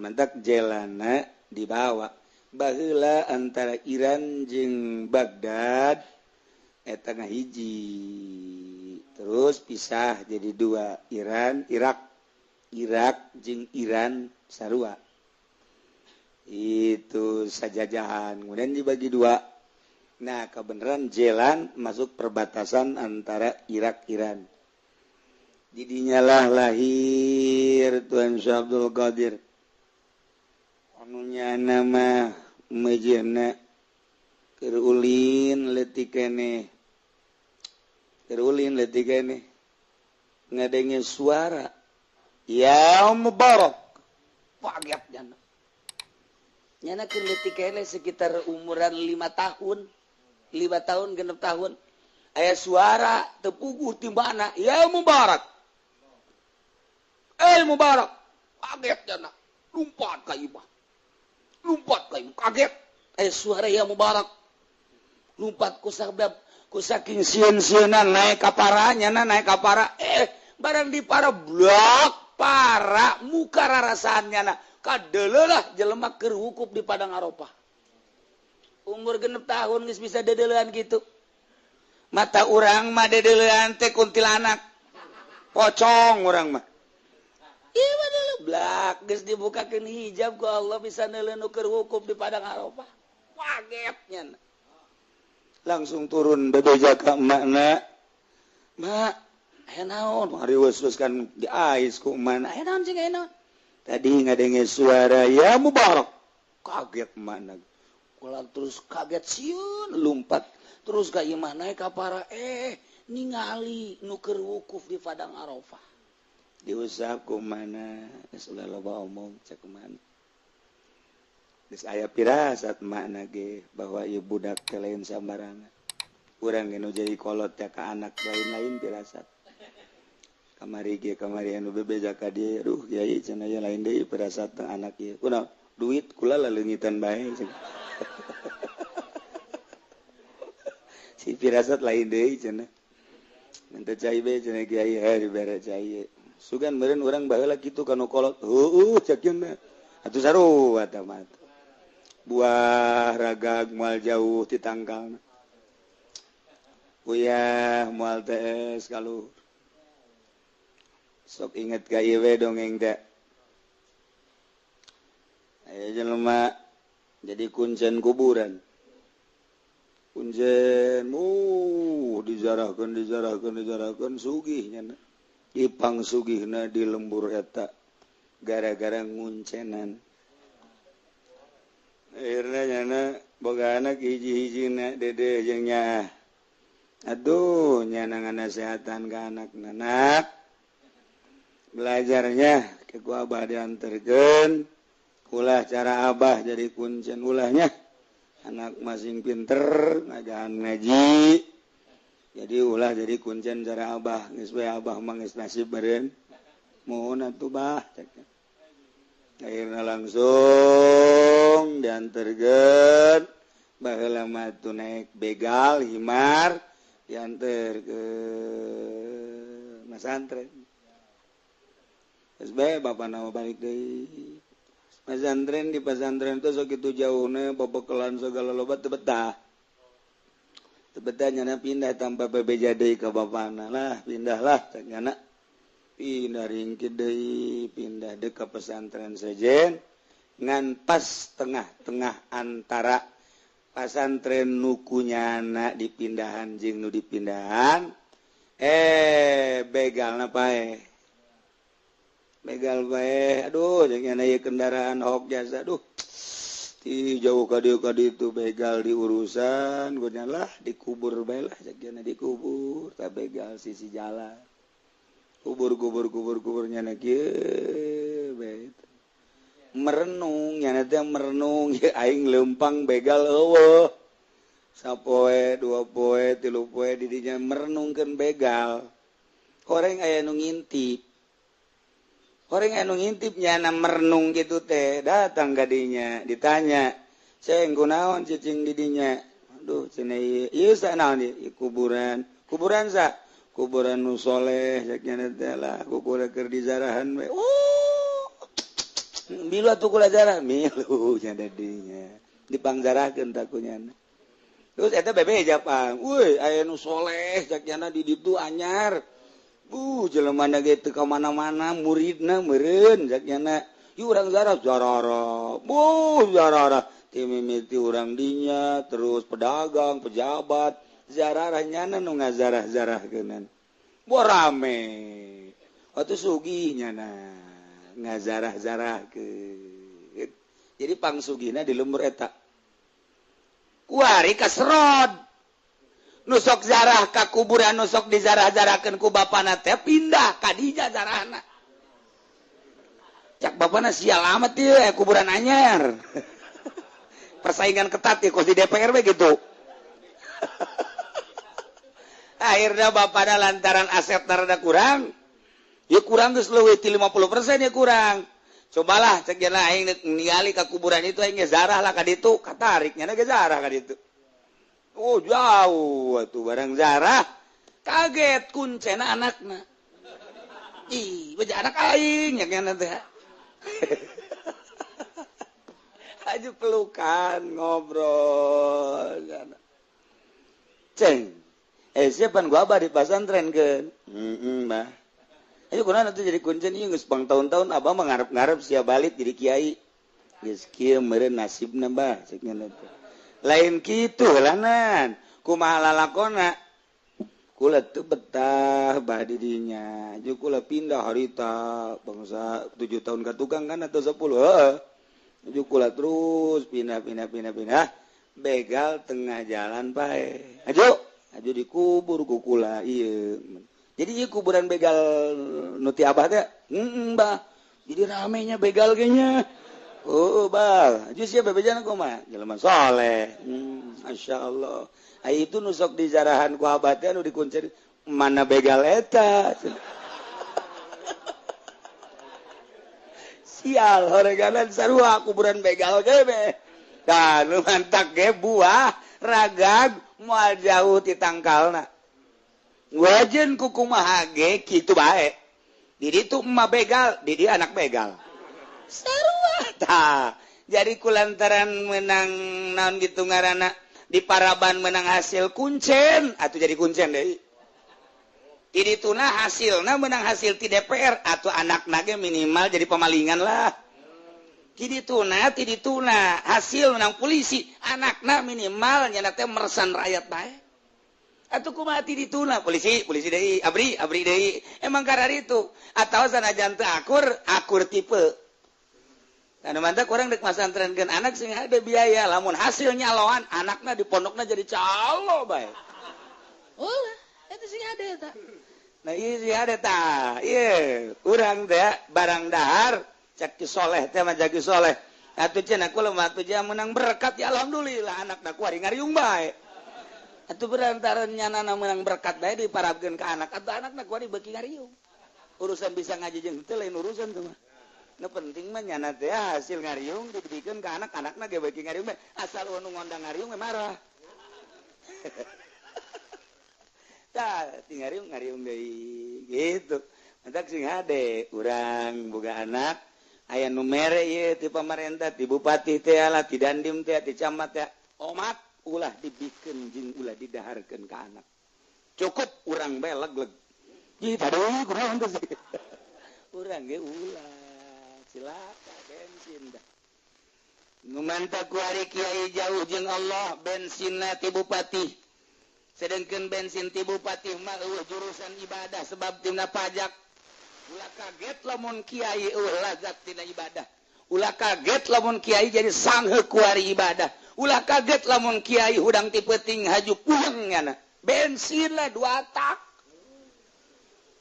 Mantak jelana dibawa. Baheula antara Iran jeung Baghdad eta ngahiji. Terus pisah jadi dua, Iran, Irak. Irak jeung Iran sarua. Itu sajajahan. Kemudian dibagi dua. Nah, kebenaran jalan masuk perbatasan antara Irak Iran. Jadinya lah lahir Tuan Syekh Abdul Qadir. Anunya nama mejena keur ulin leutik keneh. Keur ulin leutik keneh. Ngadenge suara ya Mubarak. Kaget jana. Nyana keur leutik keneh sekitar umuran 5 tahun. 5 tahun 6 tahun aya suara tepuguh ti mana ya Mubarak. Eh Mubarak. Kaget jana. Lompat ka imah. Lompat ka imah kaget. Aya suara ya Mubarak. Lompat ku sabab ku saking sieun-sieunan naik ka para nyana naik ka para barang di para blok para muka rarasaan nyana kadeleulah jelema keur wukuf di Padang Arafah. Umur 6 tahun geus bisa dedeulean kitu. Mata urang mah dedeulean teh kuntilanak. Pocong urang mah. Ieu mah deuleu blak geus dibukakeun hijab ku Allah bisa neuleuh nu keur wukuf di Padang Arafah. Kaget nyana. Langsung turun bebeja ka emakna. Mak, aya naon? Hariweus kan diais ku emakna. Aya naon cing aya naon? Tadi ngadenge suara ya Mubarak. Kaget emakna. Kula terus kaget sieun lumpat. Terus ka imah naik ka para ningali nu keur wukuf di Padang Arafah. Diusap kumana geus ulah loba omong cek mana. Geus aya pirasat makna ge bahwa ieu budak teh lain sambarangan. Urang ge nu jadi kolot teh ka anak lain-lain pirasat. Kamari ge kamari anu bebeja ka dieu, aduh kiai cenah ieu lain deui pirasat teh anak ieu. Kunaon? Duit kula laleungitan bae cenah. Si pirasat lain deui cenah. Minta cai be cenah kiai heuh dibere cai. Sugan meureun urang baheula kitu ka nu kolot. Heueuh cek cenah. Atuh sarua tah mah. Buah ragag moal jauh ti tangkalna. Uyah moal tees kaluhur. Sok inget ka ieu we dongeng teh. Aya jelema jadi kuncen kuburan. Kuncen dijarahkeun dijarahkeun dijarahkeun sugih nya. Ipang sugihna di lembur eta gara-gara nguncenan. Akhirna nyana boga anak hiji-hijina dede jeung nyaah. Aduh nyana nganasehatan ka anakna, nak belajarnya ke ku abah dianterkeun ulah cara abah jadi kuncen ulahnya. Anak masing pinter ngajahan ngaji jadi ulah jadi kuncen cara abah geus we abah mah geus nasib beureun mohon atuh bah cek. Akhirna langsung dianterkeun baheula mah tuh naik begal himar dianter ke masantren. Geus bae bapana mah balik deui. Pesantren di pesantren itu segitu jauhnya bebekelan segala loba teu betah. Teu betah nyana pindah tanpa bebeja deui ka bapana lah, pindahlah cek nyana. Pindah ringkit deui, pindah deui ka pesantren sejen ngan pas tengah-tengah antara pesantren nu kunyana dipindahan jeung nu dipindahan begalna paeh. Begal bae, aduh jangan aya kendaraan hok jasa, aduh ti jauh ka dieu ka ditu begal diurusan, geunya lah dikubur bae lah jangan dikubur, ta begal sisi jalan. Kubur kubur kubur kubur nyana kieu bae. Merenung nyana teh merenung ye aing leumpang begal eueuh. Sapoe, dua poe, tilu poe di dinya merenungkeun begal. Horeng aya nu ngintip. Orang anu ngintip nyana merenung gitu teh datang kadinya ditanya ceng kunaon cicing didinya aduh cenah ieu sa naon ieu kuburan kuburan sa kuburan nu soleh cek nyana teh lah kuburan keur dizarahan we oh milu atuh kula zarah milu nya didinya dipangzarahkeun ta ku nyana terus eta bebeja pang euy aya nu soleh cek nyana di ditu anyar jelema na ge teu ka mana-mana muridna meureun cek nyana ieu urang zarah zarara buh zarara ti mimiti urang dinya terus pedagang pejabat zarara nyana nu ngazarah-zarahkeunan boh rame atuh sugih nyana ngazarah-zarahkeun jadi pangsugihna di lembur eta kuari kaserod nusok zarah ka kuburan nusok dizarah-zarahkeun ku bapana teh pindah ka dinya zarahna cak bapana sial amat ieu kuburan anyar persaingan ketat ya kos di DPR we gitu. Akhirnya bapana lantaran aset rada kurang ya kurang geus leuwih ti 50% ya kurang cobalah cek cenah aing ningali ka kuburan itu aing zarah lah ka ditu katarik nya ge zarah ka ditu. Oh jauh atuh barang zarah kaget kuncena anakna ih beja anak aing nya nya teh aju pelukan ngobrol ceng siapa gua abah di pesantren keun heeh bah ayo kunaon atuh jadi kuncen ieu geus pang tahun-tahun abah mah ngarep-ngarep sia balik jadi kiai geus kieu meureun nasibna bah cek nya teh lain kitu lanan kumaha lalakona kula teu betah bah di dinya jeung kula pindah harita bangsa 7 tahun ka tukang kan atau 10 heeh jeung kula terus pindah pindah pindah pindah begal tengah jalan pae aju aju dikubur ku kula ieu Jadi ieu kuburan begal nu ti abah teh, bah. Jadi ramenya begal kayaknya. Oh, bah. Jus ya bebejana kumaha? Jelema soleh. Masya Allah. Ai itu nu sok dijarahan ku abah teh nu dikuncir mana begal eta. Sial horeganan sarua kuburan begal ge be. Tah nu mantak ge buah ragag moal jauh ti tangkalna. Wajen ku kumaha ge kitu bae. Di ditu emak begal, di dieu anak begal. Sarua tah. Jadi kulantaran menang naon gitu ngaranna di paraban menang hasil kuncen atuh jadi kuncen deui. Di dituna hasilna menang hasil ti DPR atau anakna ge minimal jadi pemalingan lah. Ti dituna hasil menang polisi anakna minimal nya teh meresan rakyat bae. Atuh kumaha ti dituna polisi polisi deui abri abri deui emang kararitu atawa sanajan teu akur akur tipe. Anu mantak urang deuk masantrenkeun anak sing ada biaya lamun hasil nyaloan anakna di pondokna jadi calo bae. Ulah eta sing ada eta. Nah ieu sing ada tah. Ieu urang teh barang dahar cak ki soleh teh mah jaki soleh. Atuh cenah kula mah atuh menang berkat ya alhamdulillah anakna ku ari ngariung bae. Atuh berantaran nyanana menang berkat bae diparabkeun ka anak atuh anakna ku ari beuki ngariung. Urusan bisa ngaji jeung teu lain urusan tuh mah. Nu penting mah nyana teh hasil ngariung dibikeun ka anak anakna ge beuki ngariung bae. Asal nu ngondang ngariung we marah. Tah ngariung ngariung deui gitu. Mantak sing hade urang boga anak aya nu mere ieu ti pamarentah ti bupati teh lah ti dandim teh ti camat teh omat ulah dibikeun jeung ulah didaharkeun ka anak. Cukup urang bae leg-leg. Ih tadi kurang teh. Urang ge ulah cilaka bensin dah. Nu mantak ku ari kiai jauh jeung Allah bensinna ti bupati. Sedangkan bensin ti bupati mah eueuh jurusan ibadah sebab tina pajak. Ulah kaget lamun kiai eueuh lazat tina ibadah. Ulah kaget lamun kiai jadi sanghe ku ari ibadah. Ulah kaget lamun kiai hudang ti peuting haju puyeng nyana. Bensin lah dua tak.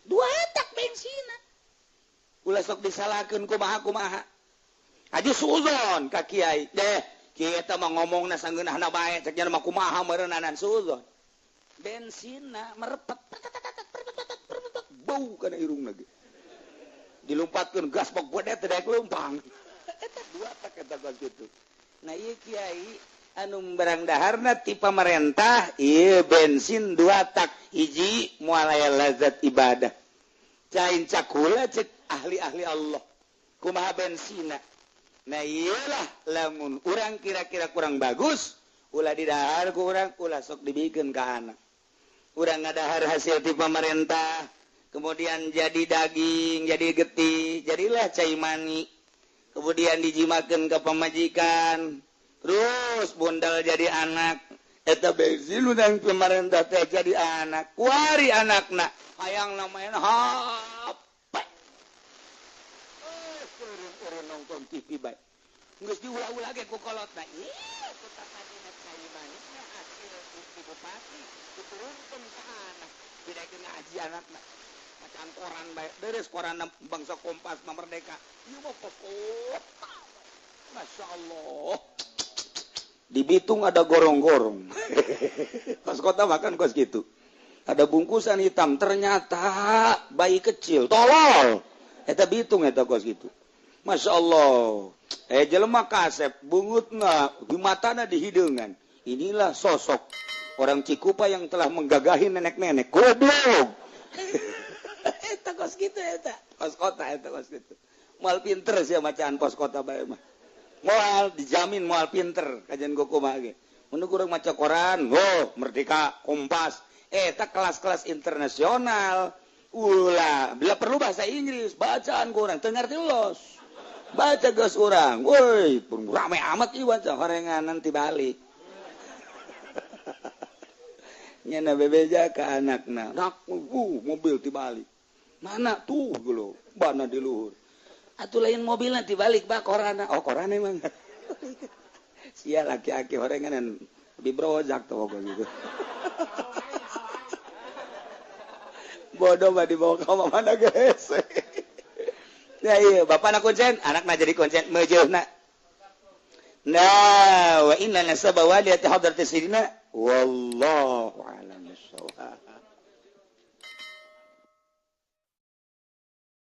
Dua tak bensinna. Ulah sok disalahkeun kumaha-kumaha. Haji suuzon ka kiai. Deh, kiai eta mah ngomongna sangeunahna bae cek nya mah kumaha meureunanan suuzon. Bensinna merepet bau kana irung lagi. Dilumpatkeun gas bok gede teh daek leumpang. Eta dua tak eta gas kitu. Nah ieu kiai anu barang daharna ti pamarentah ieu bensin dua tak hiji moal aya lazat ibadah. Cain cakula cek ahli-ahli Allah. Kumaha bensina. Nah iyalah lamun urang kira-kira kurang bagus ulah didahar ku urang ulah sok dibikeun ka anak. Urang ngadahar hasil ti pamarentah kemudian jadi daging, jadi getih, jadilah cai mani. Kemudian dijimakeun ka pamajikan, terus bundal jadi anak. Eta bensin urang pamarentah teh jadi anak. Kuari anakna hayang main HP. Urang nonton TV bae. Geus diulah-ulah ge ku kolotna. Ih, kutakadina cai manina hasil ti bupati diturunkeun ka anak. Didaekeun ngaji anakna. Bacaan koran bae. Beres koran bangsa Kompas mah Merdeka. Ieu mah kota. Masya Allah. Di Bitung ada gorong-gorong. Kos kota makan kos gitu. Ada bungkusan hitam, ternyata bayi kecil, tolol. Eta Bitung eta kos gitu. Masya Allah. Jelema kasep, bungutna, di matana di hideungan. Inilah sosok orang Cikupa yang telah menggagahi nenek-nenek. Goblok. Eta kos gitu eta. Kos kota eta kos gitu. Moal pinter sia macaan kos kota bae mah. Moal dijamin moal pinter kajian gokumaha ge. Mun urang maca koran, oh Merdeka, Kompas. Eta kelas-kelas internasional. Ulah, bila perlu bahasa Inggris, bacaan ku urang teu ngarti los. Baca geus urang. Woi, rame amat ieu baca horengan nanti balik. Nyana bebeja ka anakna. Nak, mobil ti balik. Mana tuh geuleuh, bana di luhur. Atuh lain mobilna ti balik bah korana. Oh, koran emang. Sia laki-laki horengan lebih brojak tuh pokoknya gitu. Bodoh mah dibawa ke mana, guys? Ya iya, bapak anak kuncen, anak mah jadi kuncen mejeuhna. Nah, wa inna nasaba waliyati hadrati sayyidina, wallahu alam.